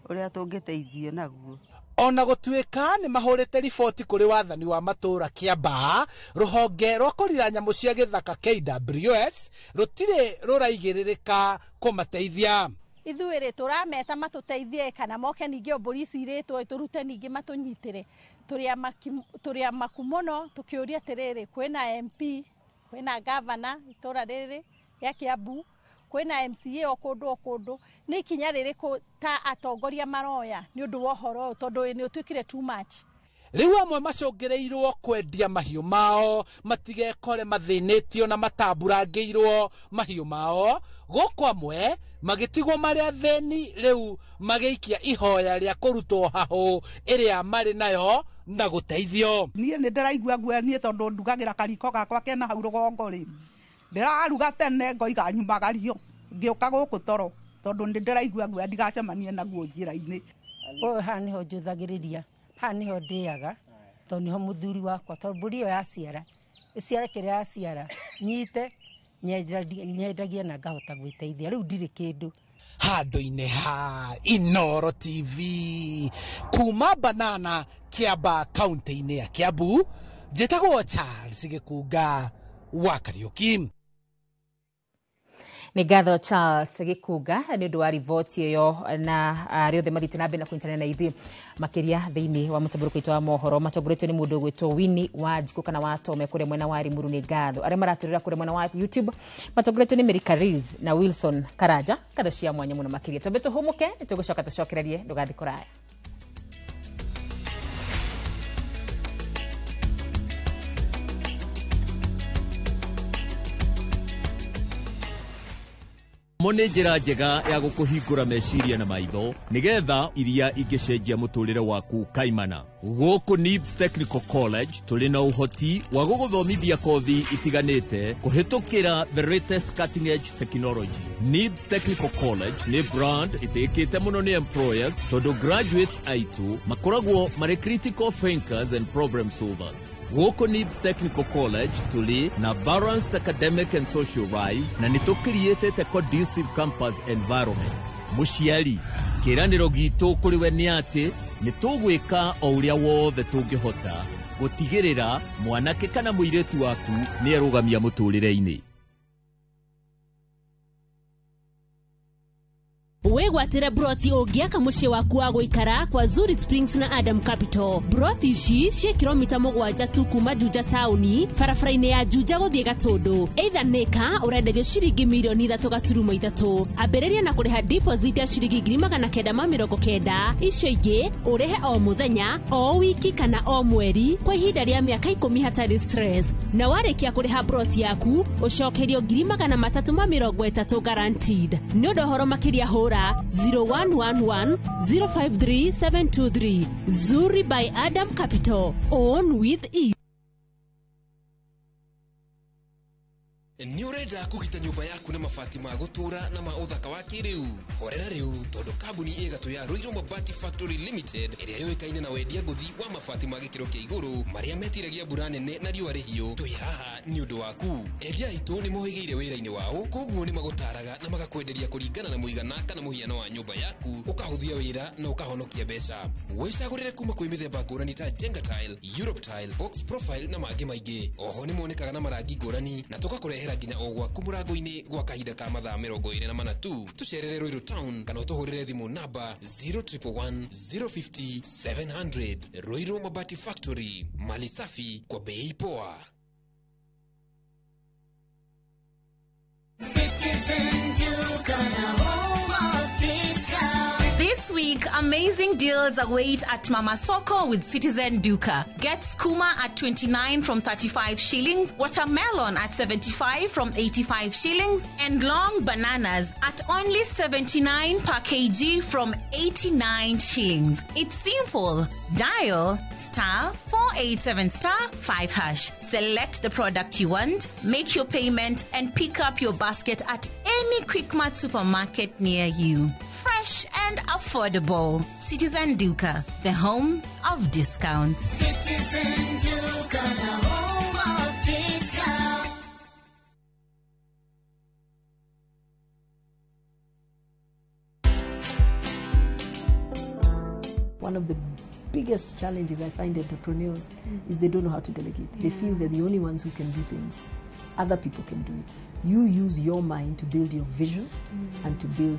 S23: ũrĩa tũngĩteithio naguo.
S17: Ona gũtuĩka nĩ mahũrĩte riboti kũrĩ wathani wa matũũra Kĩambaa, rũhonge rwa kũrira nyamũ cia gĩthaka KWS rũtirĩ rũraigĩrĩrĩka kũmateithia.
S22: Ithuĩ rĩ tũrameta matũteithie kana moke ningĩ mbũri ici irĩtwo tũrute ningĩ matũnyitĩre. Tũrĩ amaku mũno tũkĩũria atĩrĩrĩ, kwĩna MP, kwĩna gavana itũra rĩrĩ rĩa Kĩambu, kwĩna MCA o kũndũ o kũndũ, nĩ ikinya rĩrĩkũ ta atongoria maroya nĩ ũndũ wa ũhoro ũyũ tondũ nĩ ũtuĩkire too much.
S17: Rĩu amwe macũngĩrĩirwo kwendia mahiũ mao matigekore mathĩnĩtio na matamburangĩirwo mahiũ mao, gũkũ amwe magĩtigwo marĩ athĩni rĩu magĩikia ihoya rĩa kũrutwo hahũ ĩrĩa marĩ nayo na gũteithio.
S25: Niĩ nĩ ndĩraigua guoya niĩ tondũ ndugagĩra kariko gakwa kena hau rũgongo rĩ, ndĩraruga tene ngoiga nyumagario ngĩũka gũkũ toro tondũ nĩ ndĩraigua guoya ndigacemanie naguo njĩra-inĩ.
S20: Ũyũ haha nĩho njũthagĩrĩria, haha nĩho ndĩaga tondũ nĩho mũthuri wakwa, tondũ mbũri ĩyo yaciara ĩciare kĩrĩa yaciara nyite nyendagia na ngahota gwĩteithia, rĩu ndirĩ kĩndũ.
S17: Handũ-inĩ ha Inooro TV kuma Banana Kĩambaa kaunti-inĩ ya Kĩambu, njĩtagwo Charles Gĩkunga wa Kariũki.
S2: Nĩ ngatho Charles Gĩkunga nĩ ũndũ wa riboti ĩyo na arĩa othe mathiĩte na mbere na kũnyitanĩra na ithuĩ makĩria thĩinĩ wa mũtambũrũko witũ wa mohoro matongoretio nĩ mũndũ ũgwĩtwo Winnie wa Njikũ kana wa Tome kũrĩa mwena wa Limuru. Nĩ ngatho arĩa maratũrĩra kũrĩa mwena wa YouTube matongoretio nĩ Mary Kariz na Wilson Karanja. Ngatho cia mwanya mũno makĩria. Twambe tũhũmũke nĩ tũgũcoka tũcokererie, ndũgathiĩ kũraya.
S24: Mo nĩ njĩra njega ya gũkũhingũra meciria na maitho nĩgetha iria ingĩcenjia mũtũrĩre waku kaimana. Gũkũ NIBS Technical College tũrĩ na ũhoti wa gũgũthomithia kothi itiganĩte kũhĩtũkĩra the latest cutting edge technology. NIBS Technical College nĩ brand ĩtĩkĩte mũno nĩ employers tondũ graduates aitũ makoragwo marĩ critical thinkers and problem solvers. Gũkũ NIBS Technical College tũrĩ na balanced academic and social life na nĩ tũkiriĩtĩte conducive campus environment. Mũciari, kĩĩranĩro gitũ kũrĩ we nĩ atĩ Nĩ tũgwĩka o ũrĩa wothe tũngĩhota gũtigĩrĩra mwanake kana mũirĩtu waku nĩ erũgamia mũtũrĩre-inĩ.
S1: Wĩgwatĩre broti ũngĩaka mũciĩ waku wa gũikara kwa Zuri Springs na Adam Capital. Broti ici ciĩ kilomita 7 tu kuma Juja taũni, barabara-inĩ ya Juja gũthiĩ Gatũndũ. Either nĩka ũrenderio ciringi mirioni 3.3. Ambĩrĩria na kũrĩha deposit ya ciringi 990,000, icio ingĩ ũrĩhe o mũthenya, o wiki kana o mweri kwa ihinda rĩa mĩaka 10 hatarĩ stress. Na warĩkia kũrĩha broti yaku ũcokerio 330,000 guaranteed. Nĩ ũndũ ũhoro makĩria hũra 0111 053 723. Zuri by Adam Capital. Own with ease.
S4: Nĩ ũrenda kũgita nyũmba yaku na mabati ma gũtũũra na ma ũthaka wa kĩrĩu? Horera rĩu, tondũ kambuni ĩgatũ ya Ruiru Mabati Factory Limited ĩrĩa yũĩkaine na wendia ngũthi wa mabati ma gĩkĩro kĩa igũrũ marĩa metiragia mbura nene na riũa rĩhiũ, twĩ haha nĩ ũndũ waku. Endia aitũ nĩ mohĩgĩire wĩra-inĩ wao, koguo nĩ magũtaraga na magakwenderia kũringana na mũigana kana mũhiano wa nyũmba yaku, ũkahũthia wĩra na ũkahonokia mbeca. Wĩcagũrĩre kuma kwĩ mĩthemba ngũrani ta Jenga Tile, Europe Tile, Box Profile na mangĩ maingĩ. Oho nĩ monekaga na marangi ngũrani na tũgakũrehera nginya o gwaku mũrango-inĩ gwa kahinda ka mathaa 24 tu. Tũcerere Ruiru Town kana ũtũhũrĩre thimũ namba 0111 050 700. Ruiru Mabati Factory, mali safi kwa bei poa.
S5: Citizen Duka, the home of discount.
S6: This week, amazing deals await at Mama Soko with Citizen Duka. Get skuma at 29 from 35 shillings, watermelon at 75 from 85 shillings, and long bananas at only 79 per kg from 89 shillings. It's simple. Dial *487*5#. Select the product you want, make your payment, and pick up your basket at any Quickmart supermarket near you. Fresh and affordable. Citizen Duka, the home of discounts.
S5: Citizen Duka, the home of discounts.
S10: One of the biggest challenges I find entrepreneurs is they don't know how to delegate. They feel they're the only ones who can do things. Other people can do it. You use your mind to build your vision and to do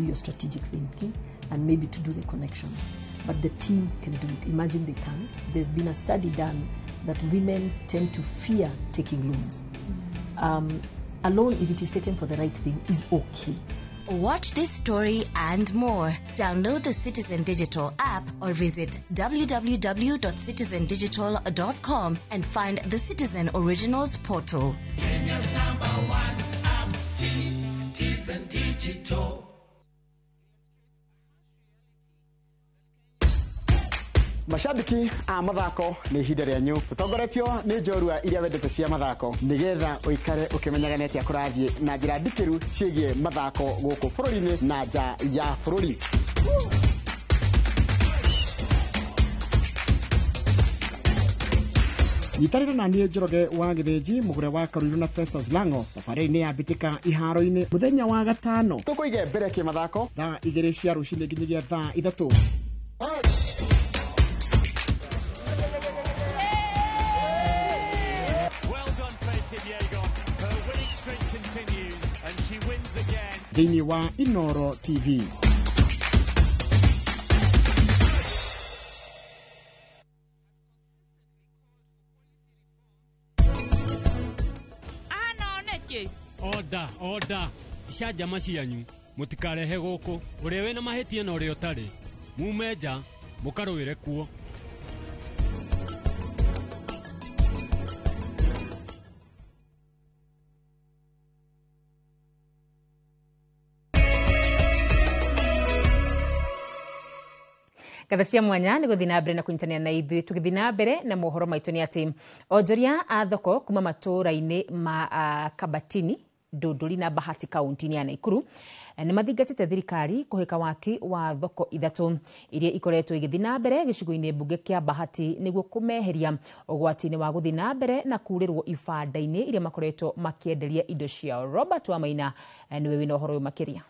S10: your strategic thinking and maybe to do the connections. But the team can do it. Imagine they can. There's been a study done that women tend to fear taking loans. A loan, if it is taken for the right thing, is okay.
S26: Watch this story and more. Download the Citizen Digital app or visit www.citizendigital.com and find the Citizen Originals portal.
S27: Kenya's number one app, Citizen Digital.
S28: Mashabiki a mathako nĩ ihinda rĩanyu tũtongoretio nĩ njorua iria wendete cia mathako nĩgetha ũikare ũkĩmenyaga nĩ atĩa kũrathiĩ na njĩra ndikĩru ciĩgiĩ mathako gũkũ bũrũri-inĩ na nja ya bũrũri. Nyitanĩra na niĩ Njoroge wa Gĩthĩnji mũgũre wa Karuiru na Festus Lango thabarĩ-inĩ ya mbĩtĩka iharo-inĩ mũthenya wa gatano tũkũige mbere kĩmathako thaa 2 cia rũcinĩ nginyagia thaa 3. Thĩinĩ wa Inoro TV.
S29: Oda, oda, icanjama cianyu mũtikarehe gũkũ. Ũrĩa wĩna mahĩtia na ũrĩa ũtarĩ, mume nja mũkarũĩre kuo.
S2: Ngatha cia mwanya nĩ gũthiĩ na mbere na kũnyitanĩra na ithuĩ tũgĩthiĩ na mbere na mohoro maitũ nĩ atĩ onjoria a thoko kuma matũũra-inĩ ma Kabatini, Ndũndũri na Bahati kaunti-inĩ ya Naikuru nĩ mathingatĩte thirikari kũhĩka waki wa thoko 3 iria ikoretwo igĩthiĩ na mbere gĩcigo-inĩ mbunge kĩa Bahati nĩguo kũmeheria ũgwati-inĩ wa gũthiĩ na mbere na kurĩrwo ibanda-inĩ iria makoretwo makĩenderia indo ciao. Robert Wamaina nĩwe wĩna ũhoro ũyũ makĩria.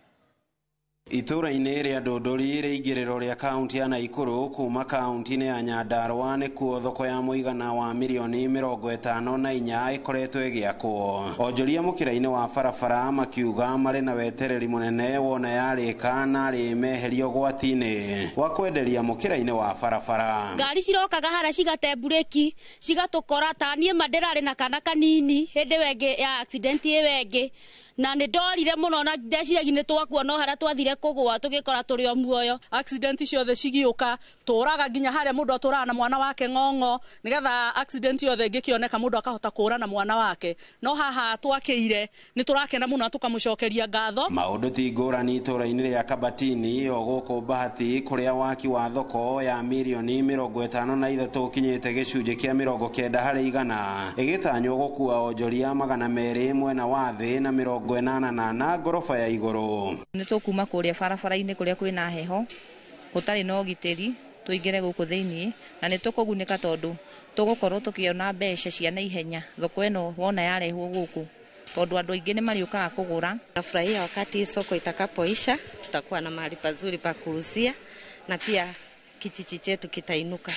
S3: Itũũra-inĩ rĩa Ndũndũri rĩingĩrĩro rĩa kaunti ya Naikuru kuma kaunti-inĩ ya Nyandarua nĩkuo thoko ya mũigana wa mirioni 54 ĩkoretwo ĩgĩakwo. Onjoria mũkĩra-inĩ wa barabara makiuga marĩ na wetereri mũnene wona yarĩka narĩ meherio gwati-inĩ wa kwenderia mũkĩra-inĩ wa barabara.
S7: Ngari cirokaga harĩa cigate mburĩki cigatũkora ta niĩ ma ndĩrarĩ na kana kanini hĩndĩ ĩyo ĩngĩ ya accident ĩyo ĩngĩ na nĩ ndorire mũno na ndeciragia nĩ twakua no harĩa twathire kũgũa tũgĩkora tũrĩ o muoyo.
S8: Accident ciothe cigiũka tũraga nginya harĩa mũndũ atũraga na mwana wake ng'ong'o nĩgetha accident yothe ĩngĩkĩoneka mũndũ akahota kũra na mwana wake, no haha twakĩire nĩ tũrakena mũno tũkamũcokeria ngatho.
S3: Maũndũ ti ngũrani itũũra-inĩ rĩa Kabatini o gũkũ Bahati kũrĩa waki wa thoko ya mirioni 53 ũkinyĩte gĩcunjĩ kĩa 90 harĩ igana ĩgĩtanywo gũkua onjoria 200 mwena wa thĩ na 88 ngoroba ya igũrũ.
S9: Nĩ tũkuma kũrĩa barabara-inĩ kũrĩa kwĩna heho gũtarĩ na ũgitĩri tũingĩre gũkũ thĩinĩ na nĩ tũkũgunĩka tondũ tũgũkorwo tũkĩona mbeca cia naihenya thoko ĩno wona yarehwo gũkũ tondũ andũ aingĩ nĩ marĩũkaga kũgũra.
S11: Nafurahia wakati soko itakapoisha tutakuwa na mahali pazuri pa kuuzia na pia kijiji chetu kitainuka.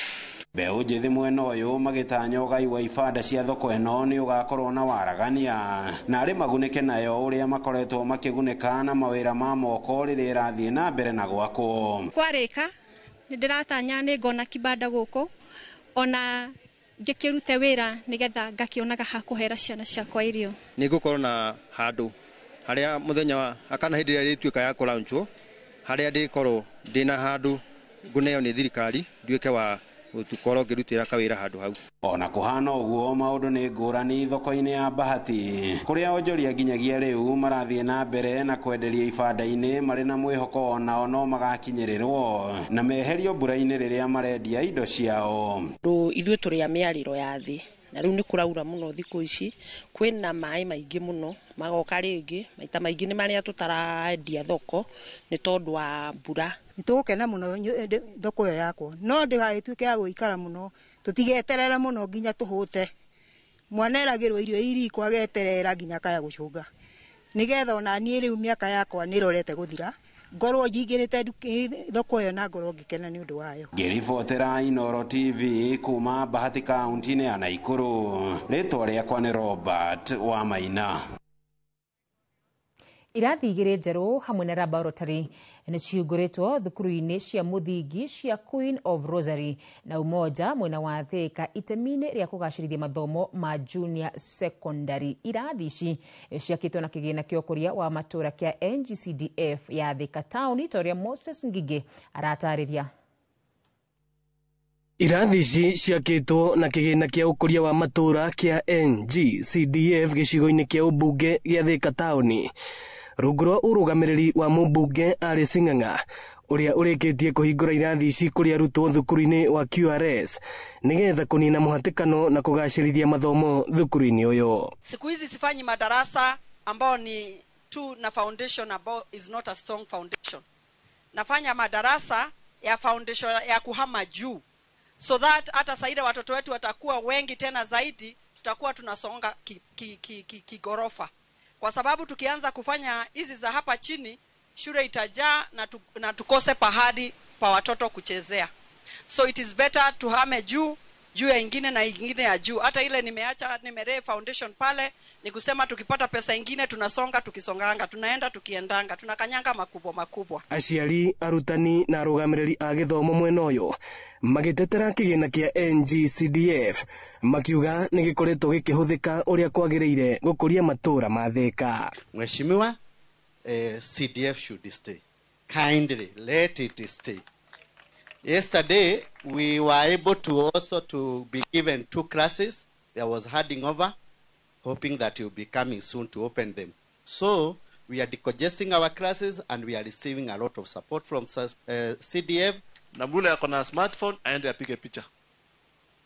S3: Mbeũ njĩthĩ mwena ũyũ magĩtanya ũgai wa ibanda cia thoko ĩno nĩ ũgakorwo na waragania na arĩ magunĩke nayo ũrĩa makoretwo makĩgunĩka na mawĩra ma moko rĩrĩa ĩrathiĩ na mbere na gwakwo.
S12: Kwarĩka nĩ ndĩratanya nĩ ngona kibanda gũkũ ona ngĩkĩrute wĩra nĩgetha ngakĩonaga ha kũhera ciana ciakwa irio.
S13: Nĩ ngũkorwo na handũ harĩa mũthenya kana hĩndĩ ĩrĩa ĩrĩtuĩka ya kũlaunchwo harĩa ndĩkorwo ndĩna handũ ngũneo nĩ thirikari nduĩke wa gũkorwo ngĩrutĩra kawĩra handũ hau.
S3: Ona kũhana ũguo maũndũ nĩ ngũrani thoko-inĩ ya Bahati kũrĩa onjoria nginyagia rĩu marathiĩ na mbere na kwenderia ibanda-inĩ marĩ na mwĩhoko onao no magakinyĩrĩrwo na meherio mbura-inĩ rĩrĩa marendia indo ciao.
S14: Ithuĩ tũrĩ a mĩarĩro ya thĩ na rĩu nĩ kũraura mũno thikũ ici kwĩna maĩ maingĩ mũno magoka rĩngĩ maita maingĩ nĩ marĩa tũtarendia thoko nĩ tondũ wa mbura.
S15: Nĩ tũgũkena mũno thoko ĩyo yakwo no ndĩgagĩtuĩke ya gũikara mũno tũtigeterere mũno nginya tũhũte. Mwana eragĩrwo irio iriko ageterera nginya kaya gũcũnga nĩgetha ona niĩ rĩu mĩaka yakwa nĩrorete gũthira ngorwo njingĩrĩte thoko ĩyo na ngorwo ngĩkena nĩ ũndũ wayo.
S3: Ngĩribotera Inooro TV kuma Bahati kaunti-inĩ ya Naikuru, rĩtwa rĩakwa nĩ Robert Wamaina.
S2: Irathi igĩrĩ njerũ hamwe na laboratory nĩ cihingũrĩtwo thukuru-inĩ cia mũthingi cia Queen of Rosary na Umoja mwena wa Thika itemi-inĩ rĩa kũgacĩrithia mathomo ma junior secondary. Irathi ici ciakĩtwo na kĩgĩna kĩa ũkũria wa matũũra kĩa NGCDF ya Thika Town ta ũrĩa Moses Ngigĩ aratarĩria.
S21: Irathi ici ciakĩtwo na kĩgĩna kĩa ũkũria wa matũũra kĩa NGCDF gĩcigo-inĩ kĩa ũmbunge gĩa Thika Town rungu rwa ũrũgamĩrĩri wa mũmbunge Alice Ng'ang'a ũrĩa ũrĩkĩtie kũhingũra irathi ici kũrĩ arutwo thukuru-inĩ wa QRS nĩgetha kũnina mũhatĩkano na kũgacĩrithia mathomo thukuru-inĩ ũyũ.
S30: Siku hizi sifanyi madarasa ambao ni tu na foundation ambao is not a strong foundation. Nafanya madarasa ya foundation ya kuhama juu so that hata saida watoto wetu watakuwa wengi tena zaidi, tutakuwa tunasonga kigorofa. Kwa sababu tukianza kufanya hizi za hapa chini, shule itajaa na tukose pahali pa watoto kuchezea. So it is better tuhame juu juu ya ingine na ingine ya juu. Hata ile nimeacha nimeree foundation pale, ni kusema tukipata pesa ingine tunasonga, tukisonganga, tunaenda tukiendanga, tunakanyanga makubwa makubwa.
S21: Aciari, arutani na arũgamĩrĩri a gĩthomo mwena ũyũ magĩtetera kĩgĩna kĩa NGCDF makiuga nĩ gĩkoretwo gĩkĩhũthĩka ũrĩa kwagĩrĩire gũkũria matũũra ma Thika.
S31: Mheshimiwa, CDF should stay. Kindly let it stay. Yesterday, we were able to also to be given 2 classes. There was handing over, hoping that you'll be coming soon to open them. So we are decongesting our classes and we are receiving a lot of support from CDF.
S32: Na mule ako na smartphone, aende apige picha.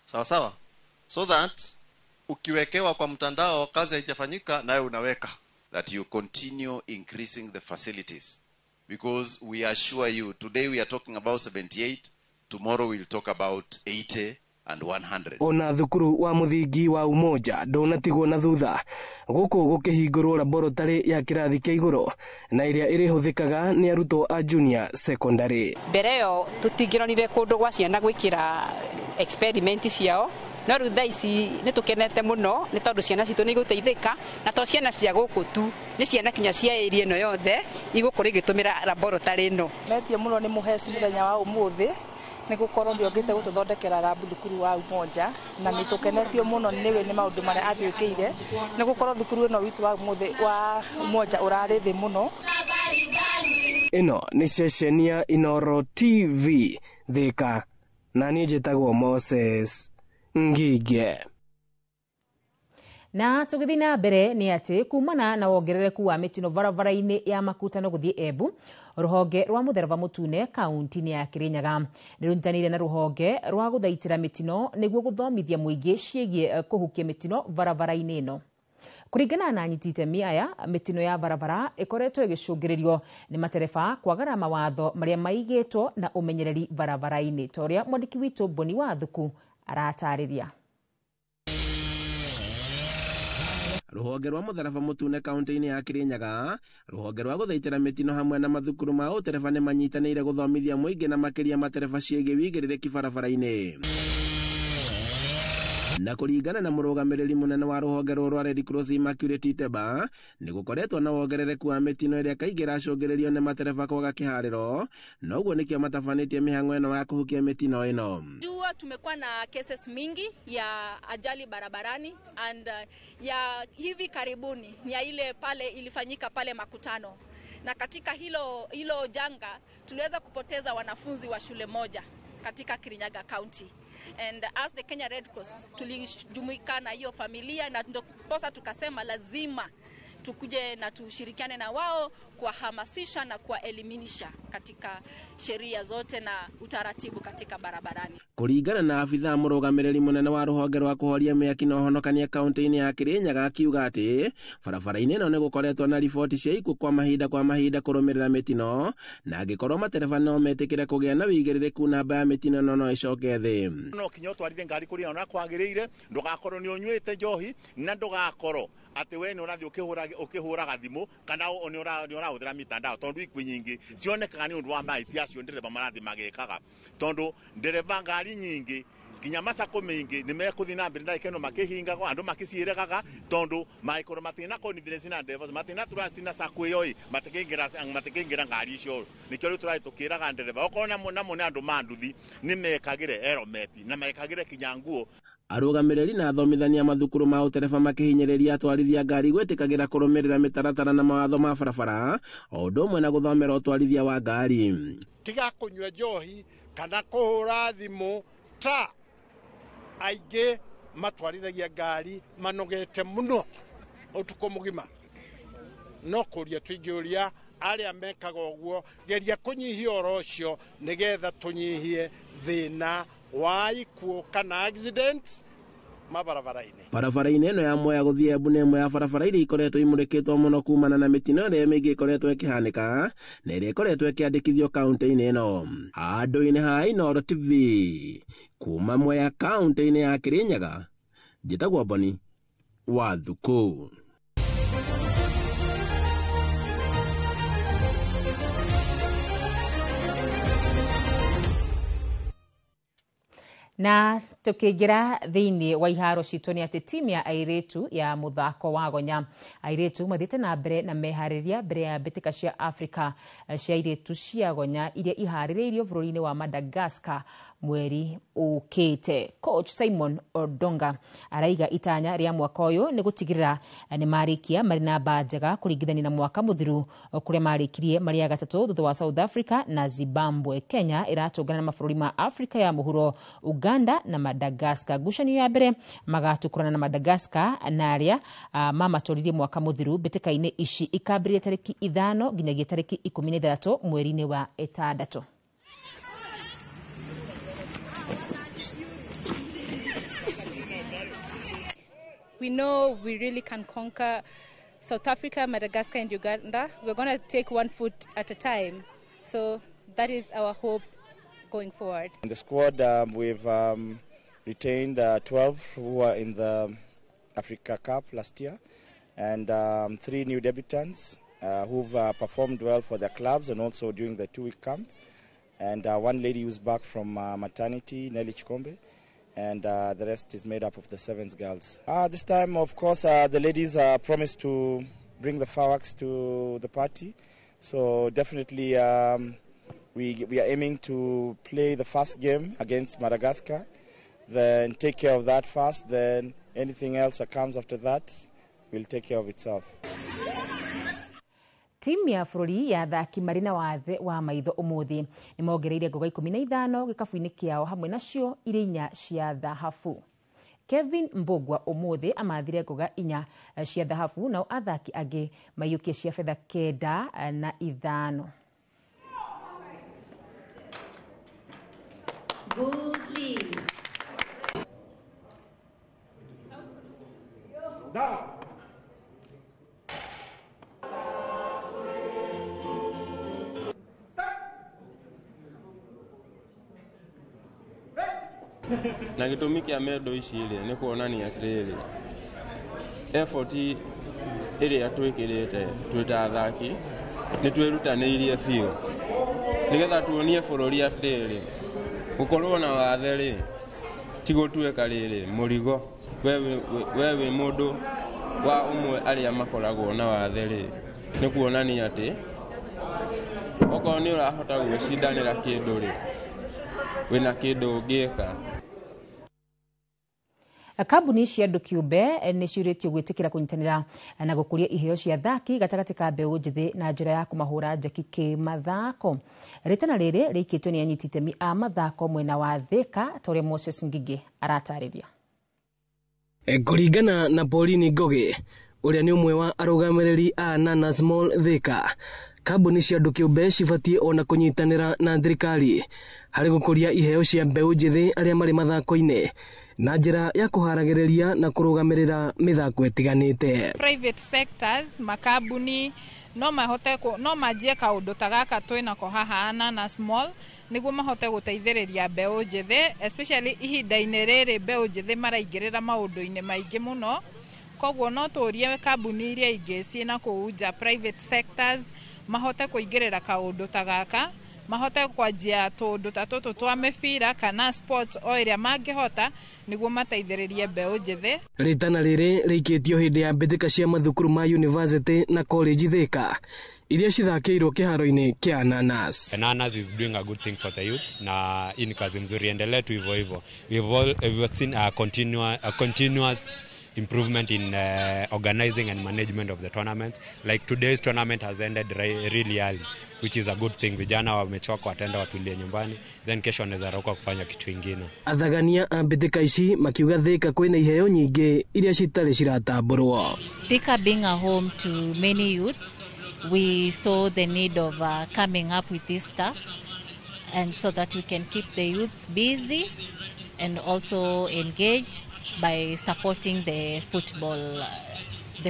S32: Sawa sawa. So that ukiwekewa kwa mtandao kazi haijafanyika nawe unaweka.
S33: That you continue increasing the facilities. Because we assure you, today we are talking about 78, tomorrow we'll talk about 80, and 100.
S21: Ona thukuru wa muthingi wa Umoja ndunatigwo na thutha guku gukihingurwo laboratory ya kirathi kia iguru na iria irihuthikaga ni arutwo a junior secondary.
S1: Mbere yo tutingĩronire kũndũ gwa ciana gwĩkĩra experiment ciao, no rĩu thaa ici nĩ tũkenete mũno nĩ tondũ ciana citũ nĩ igũteithĩka, na to ciana cia gũkũ tu, nĩ ciana kinya cia area ĩno yothe igũkorwo igĩtũmĩra laboratory ĩno.
S4: Metie mũno nĩ mũheci mũthenya wa ũmũthĩ nĩ gũkorwo nĩ okĩte gũtũthondekera rabu thukuru wa Umoja, na nĩ tũkenetio mũno nĩwe nĩ maũndũ marĩa atwĩkĩire, nĩ gũkorwo thukuru ĩno witũ wa ũmũthĩ wa Umoja ũrarĩ thĩ mũno.
S21: Ĩno nĩ ceceni ya Inooro TV Thika, na niĩ njĩtagwo Moses Ngige.
S2: Na tũgĩthiĩ na mbere nĩ atĩ kumana na wongerereku wa mĩtino barabara-inĩ ya Makutano gũthiĩ Embu, rũhonge rwa mũthereba mũtune kaunti-inĩ ya Kirinyaga nĩ rũnyitanĩire na rũhonge rwa gũthaitĩra mĩtino nĩguo gũthomithia mũingĩ ciĩgiĩ kũhukia mĩtino barabara-inĩ ĩno. Kũringana na anyiti itemi aya, mĩtino ya barabara ĩkoretwo ĩgĩcũngĩrĩrio nĩ matereba kwagara mawatho marĩa maigĩtwo na ũmenyereri barabara-inĩ, ta ũrĩa mwandĩki witũ Boni Wathuku aratarĩria.
S5: Rũhonge rwa mũtharaba mũtune kaunti-inĩ ya Kirinyaga, rũhonge rwa gũthaitĩra mĩtino hamwe na mathukuru ma ũtereba nĩ manyitanĩire gũthomithia mũingĩ na makĩria matereba ciĩgiĩ wĩigĩrĩrĩki barabara-inĩ. Na kũringana na mũrũgamĩrĩri mũnene wa rũhonge rũrũ rwa Red Cross Immaculate Iteba, nĩ gũkoretwo na wongerereku wa mĩtino ĩrĩa kaingĩ ĩracũngĩrĩrio nĩ matereba kwaga kĩharĩro, na ũguo nĩkĩo matabanĩtie mĩhang'o ĩno ya kũhukia mĩtino ĩno.
S6: Jua tumekuwa na cases mingi ya ajali barabarani and ya hivi karibuni ni ya ile pale ilifanyika pale Makutano, na katika hilo janga tuliweza kupoteza wanafunzi wa shule moja katika Kirinyaga County, and as the Kenya Red Cross tulijumuika na hiyo familia, na ndiposa tukasema lazima tukuje na tushirikiane na wao kuwahamasisha na kuwaelimisha katika sheria zote na utaratibu katika barabarani.
S5: Kũringana na abithaa mũrũgamĩrĩri mũnene wa rũhonge rwa kũhoria mĩaki na ũhonokania kaunti-inĩ ya Kirinyaga akiuga atĩ barabara-inĩ ĩno nĩ gũkoretwo na riboti cia ikuũ kwa mahinda kũrũmĩrĩra mĩtino, na angĩkorwo matereba no metĩkĩre kũgĩa na wĩigĩrĩrĩku namba ya mĩtino ĩno no ĩcoke thĩ.
S16: No kinya ũtwarire ngari kũrĩa ona kwagĩrĩire, ndũgakorwo nĩ ũnyuĩte njohi na ndũgakorwo atĩ we nĩ ũrathiĩ ũkĩhũraga thimũ kana nĩ ũrahũthĩra mitandao, tondũ ikuũ nyingĩ cionekaga nĩ ũndũ wa mahĩtia acio ndereba marathiĩ magĩkaga, tondũ ndereba ngari nyingĩ nginya macako maingĩ nĩ mekũthiĩ na mbere ndagĩka ĩno makĩhingagwo, andũ makĩciĩregaga, tondũ mangĩkorwo matirĩ na confidence na ndereba, matirĩ na trust na sacco ĩyo ĩ, matikĩingĩra ngari icio. Nĩkĩo rĩu tũrathiĩ tũkĩraga ndereba okorwo namo nĩ andũ ma nduthi nĩ mekagĩre helmet na mekagĩre kinya nguo.
S5: Arũgamĩrĩri na athomithania mathukuru ma ũtereba makĩhinyĩrĩria atwarithia ngari gwĩtĩkagĩra kũrũmĩrĩra mĩtaratara na mawatho ma barabara, o ũndũ ũmwe na gũthomera ũtwarithia wa ngari.
S17: Tiga kũnyua njohi kana kũhũra thimũ, ta aingĩ matwarithagia ngari manogete mũno ũtukũ mũgima. No kũria tũingĩũria arĩa mekaga ũguo, geria kũnyihia ũhoro ũcio nĩgetha tũnyihie thĩna wa ikuũ kana accidents mabarabara-inĩ.
S5: Barabara-inĩ ĩno ya Mwea gũthiĩ Embu nĩ ĩmwe ya barabara iria ikoretwo imũrĩkĩtwo mũno kumana na mĩtino ĩrĩa mĩingĩ ĩkoretwo ĩkĩhanĩka na ĩrĩa ĩkoretwo ĩkĩandĩkithio kaunti-inĩ ĩno. Handũ-inĩ ha Inooro TV kuma Mwea kaunti-inĩ ya Kirinyaga, njĩtagwo Boni Wathuku.
S2: Na tukiingira thiini wa iharo citũ nĩ atĩ timu ya airĩtu ya mũthako wa gonya airĩtu mathiĩte na mbere na meharĩria mbere ya mbĩtĩka cia Africa cia airĩtu cia gonya iria iharĩrĩirio bũrũri-inĩ wa Madagascar mweri ũkĩte. Coach Simon Odonga araiga itanya rĩa mwaka ũyũ nĩ gũtigĩrĩra nĩ marĩkia marĩ namba njega kũringithania na mwaka mũthiru kũrĩa marĩkirie marĩ a gatatũ thutha wa South Africa na Zimbabwe. Kenya ĩratũngana na mabũrũri ma Africa ya mũhuro, Uganda na Madagascar. Ngucanio ya mbere magatũkũrana na Madagascar na arĩa mamatũririe mwaka mũthiru mbĩtĩka-inĩ ici ikambĩrĩria tarĩki 5 nginyagia tarĩki 16 mweri-inĩ wa 6.
S18: We know we really can conquer South Africa, Madagascar, and Uganda. We're going to take one foot at a time. So that is our hope going forward.
S19: In the squad, we've
S7: retained 12 who were in the Africa Cup last year, and 3 new debutants who've performed well for their clubs and also during the 2-week camp, and 1 lady who's back from maternity, Nelly Chikombe, and the rest is made up of the 7 girls. This time, of course, the ladies promised to bring the fireworks to the party, so definitely we are aiming to play the first game against Madagascar, then take care of that first, then anything else that comes after that will take care of itself.
S2: Timu ya bũrũri ya athaki marĩ na wathe wa maitho ũmũthĩ nĩ mongereire ngoga 15 gĩkabu-inĩ kĩao hamwe nacio irĩ 4 cia thahabu. Kevin Mbogwa ũmũthĩ amathire ngoga 4 cia thahabu nao athaki angĩ maiyũkie cia betha 9 na 5.
S8: Good lead.
S17: Down.
S10: Na gĩtũmi kĩa mendo ici rĩ nĩ kuonania atĩrĩrĩ, effort ĩrĩa twĩkĩrĩte twĩ ta athaki nĩ twĩrutanĩirie biũ nĩgetha tuonie bũrũri atĩrĩrĩ, gũkorwo na wathe rĩ ti gũtuĩka rĩrĩ mũrigo. We wĩ mũndũ wa ũmwe arĩa makoragwo na wathe rĩ nĩ kuonania atĩ okorwo nĩ ũrahota gwĩcindanĩra kĩndũ rĩ wĩna kĩndũ ũngĩka.
S2: Kambuni cia andũ kĩũmbe nĩ ciũrĩtio gwĩtĩkĩra kũnyitanĩra na gũkũria iheo cia athaki gatagatĩ ka mbeũ njĩthĩ na njĩra ya kũmahũra njeki kĩmathako. Rĩtana rĩrĩ rĩikĩtio nĩ anyiti itemi a mathako mwena wa Thika ta ũrĩa Moses Ngigĩ aratarĩria.
S21: Kũringana na Pauline Ngogi ũrĩa nĩ ũmwe wa arũgamĩrĩri a Nana Small Thika, kambuni cia andũ kĩũmbe cibatiĩ ona kũnyitanĩra na thirikari harĩ gũkũria iheo cia mbeũ njĩthĩ arĩa marĩ mathako-inĩ na njĩra ya kũharagĩrĩria na kũrũgamĩrĩra mĩthako ĩtiganĩte.
S19: Private sectors, makambuni no mahote no manjie kaũndũ ta gaka twĩnako haha Nana Small nĩguo mahote gũteithĩrĩria mbeũ njĩthĩ, especially ihinda-inĩ rĩrĩ mbeũ njĩthĩ maraingĩrĩra maũndũ-inĩ maingĩ mũno. Koguo no tũrie kambuni iria ingĩ ciĩna kũu nja, private sectors, mahote kũingĩrĩra kaũndũ ta gaka, mahote kwanjia tũũndũ ta tũtũ twa mĩbira kana sports o ĩrĩa mangĩhota nĩguo mateithĩrĩrie mbeũ njĩthĩ.
S21: Rĩtana rĩrĩ rĩikĩtio hĩndĩ ya mbĩtĩka cia mathukuru ma university na college Thika iria cithakĩirwo kĩharo-inĩ kĩa Nanas.
S20: Nanas is doing a good thing for the youth na hii ni kazi mzuri, endelee tu hivyo hivyo. We've seen a continuous improvement in organizing and management of the tournament. Like today's tournament has ended really early, which is a good thing. Vijana wamechoka, wataenda watulie nyumbani, then kesho wanaweza rauka kufanya kitu ingine.
S21: Athagania a mbĩtĩka ici makiuga Thika kwĩna iheo nyingĩ iria citarĩ ciratambũrwo.
S8: Thika being a home to many youth, we saw the need of coming up with this stuff, and so that we can keep the youth busy and also engaged by supporting the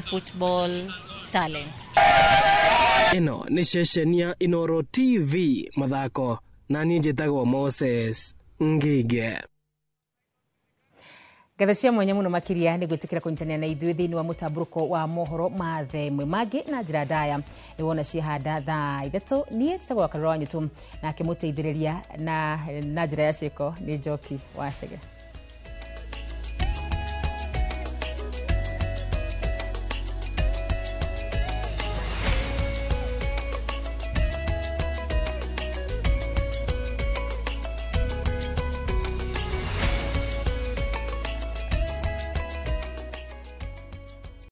S8: football talent.
S21: Ĩno nĩ ceceni ya Inooro TV mathako na niĩ njĩtagwo Moses Ngige.
S2: Ngatho cia mwanya mũno makĩria nĩ gwĩtĩkĩra kũnyitanĩra na ithuĩ thĩinĩ wa mũtambũrũko wa mohoro ma themwe mangĩ na njĩra ndaya nĩwona ciahanda thaa 3. Niĩ njĩtagwo Wakarura wa Nyũtũ, nake mũteithĩrĩria na njĩra ya ciĩko nĩ Njoki wa Chege.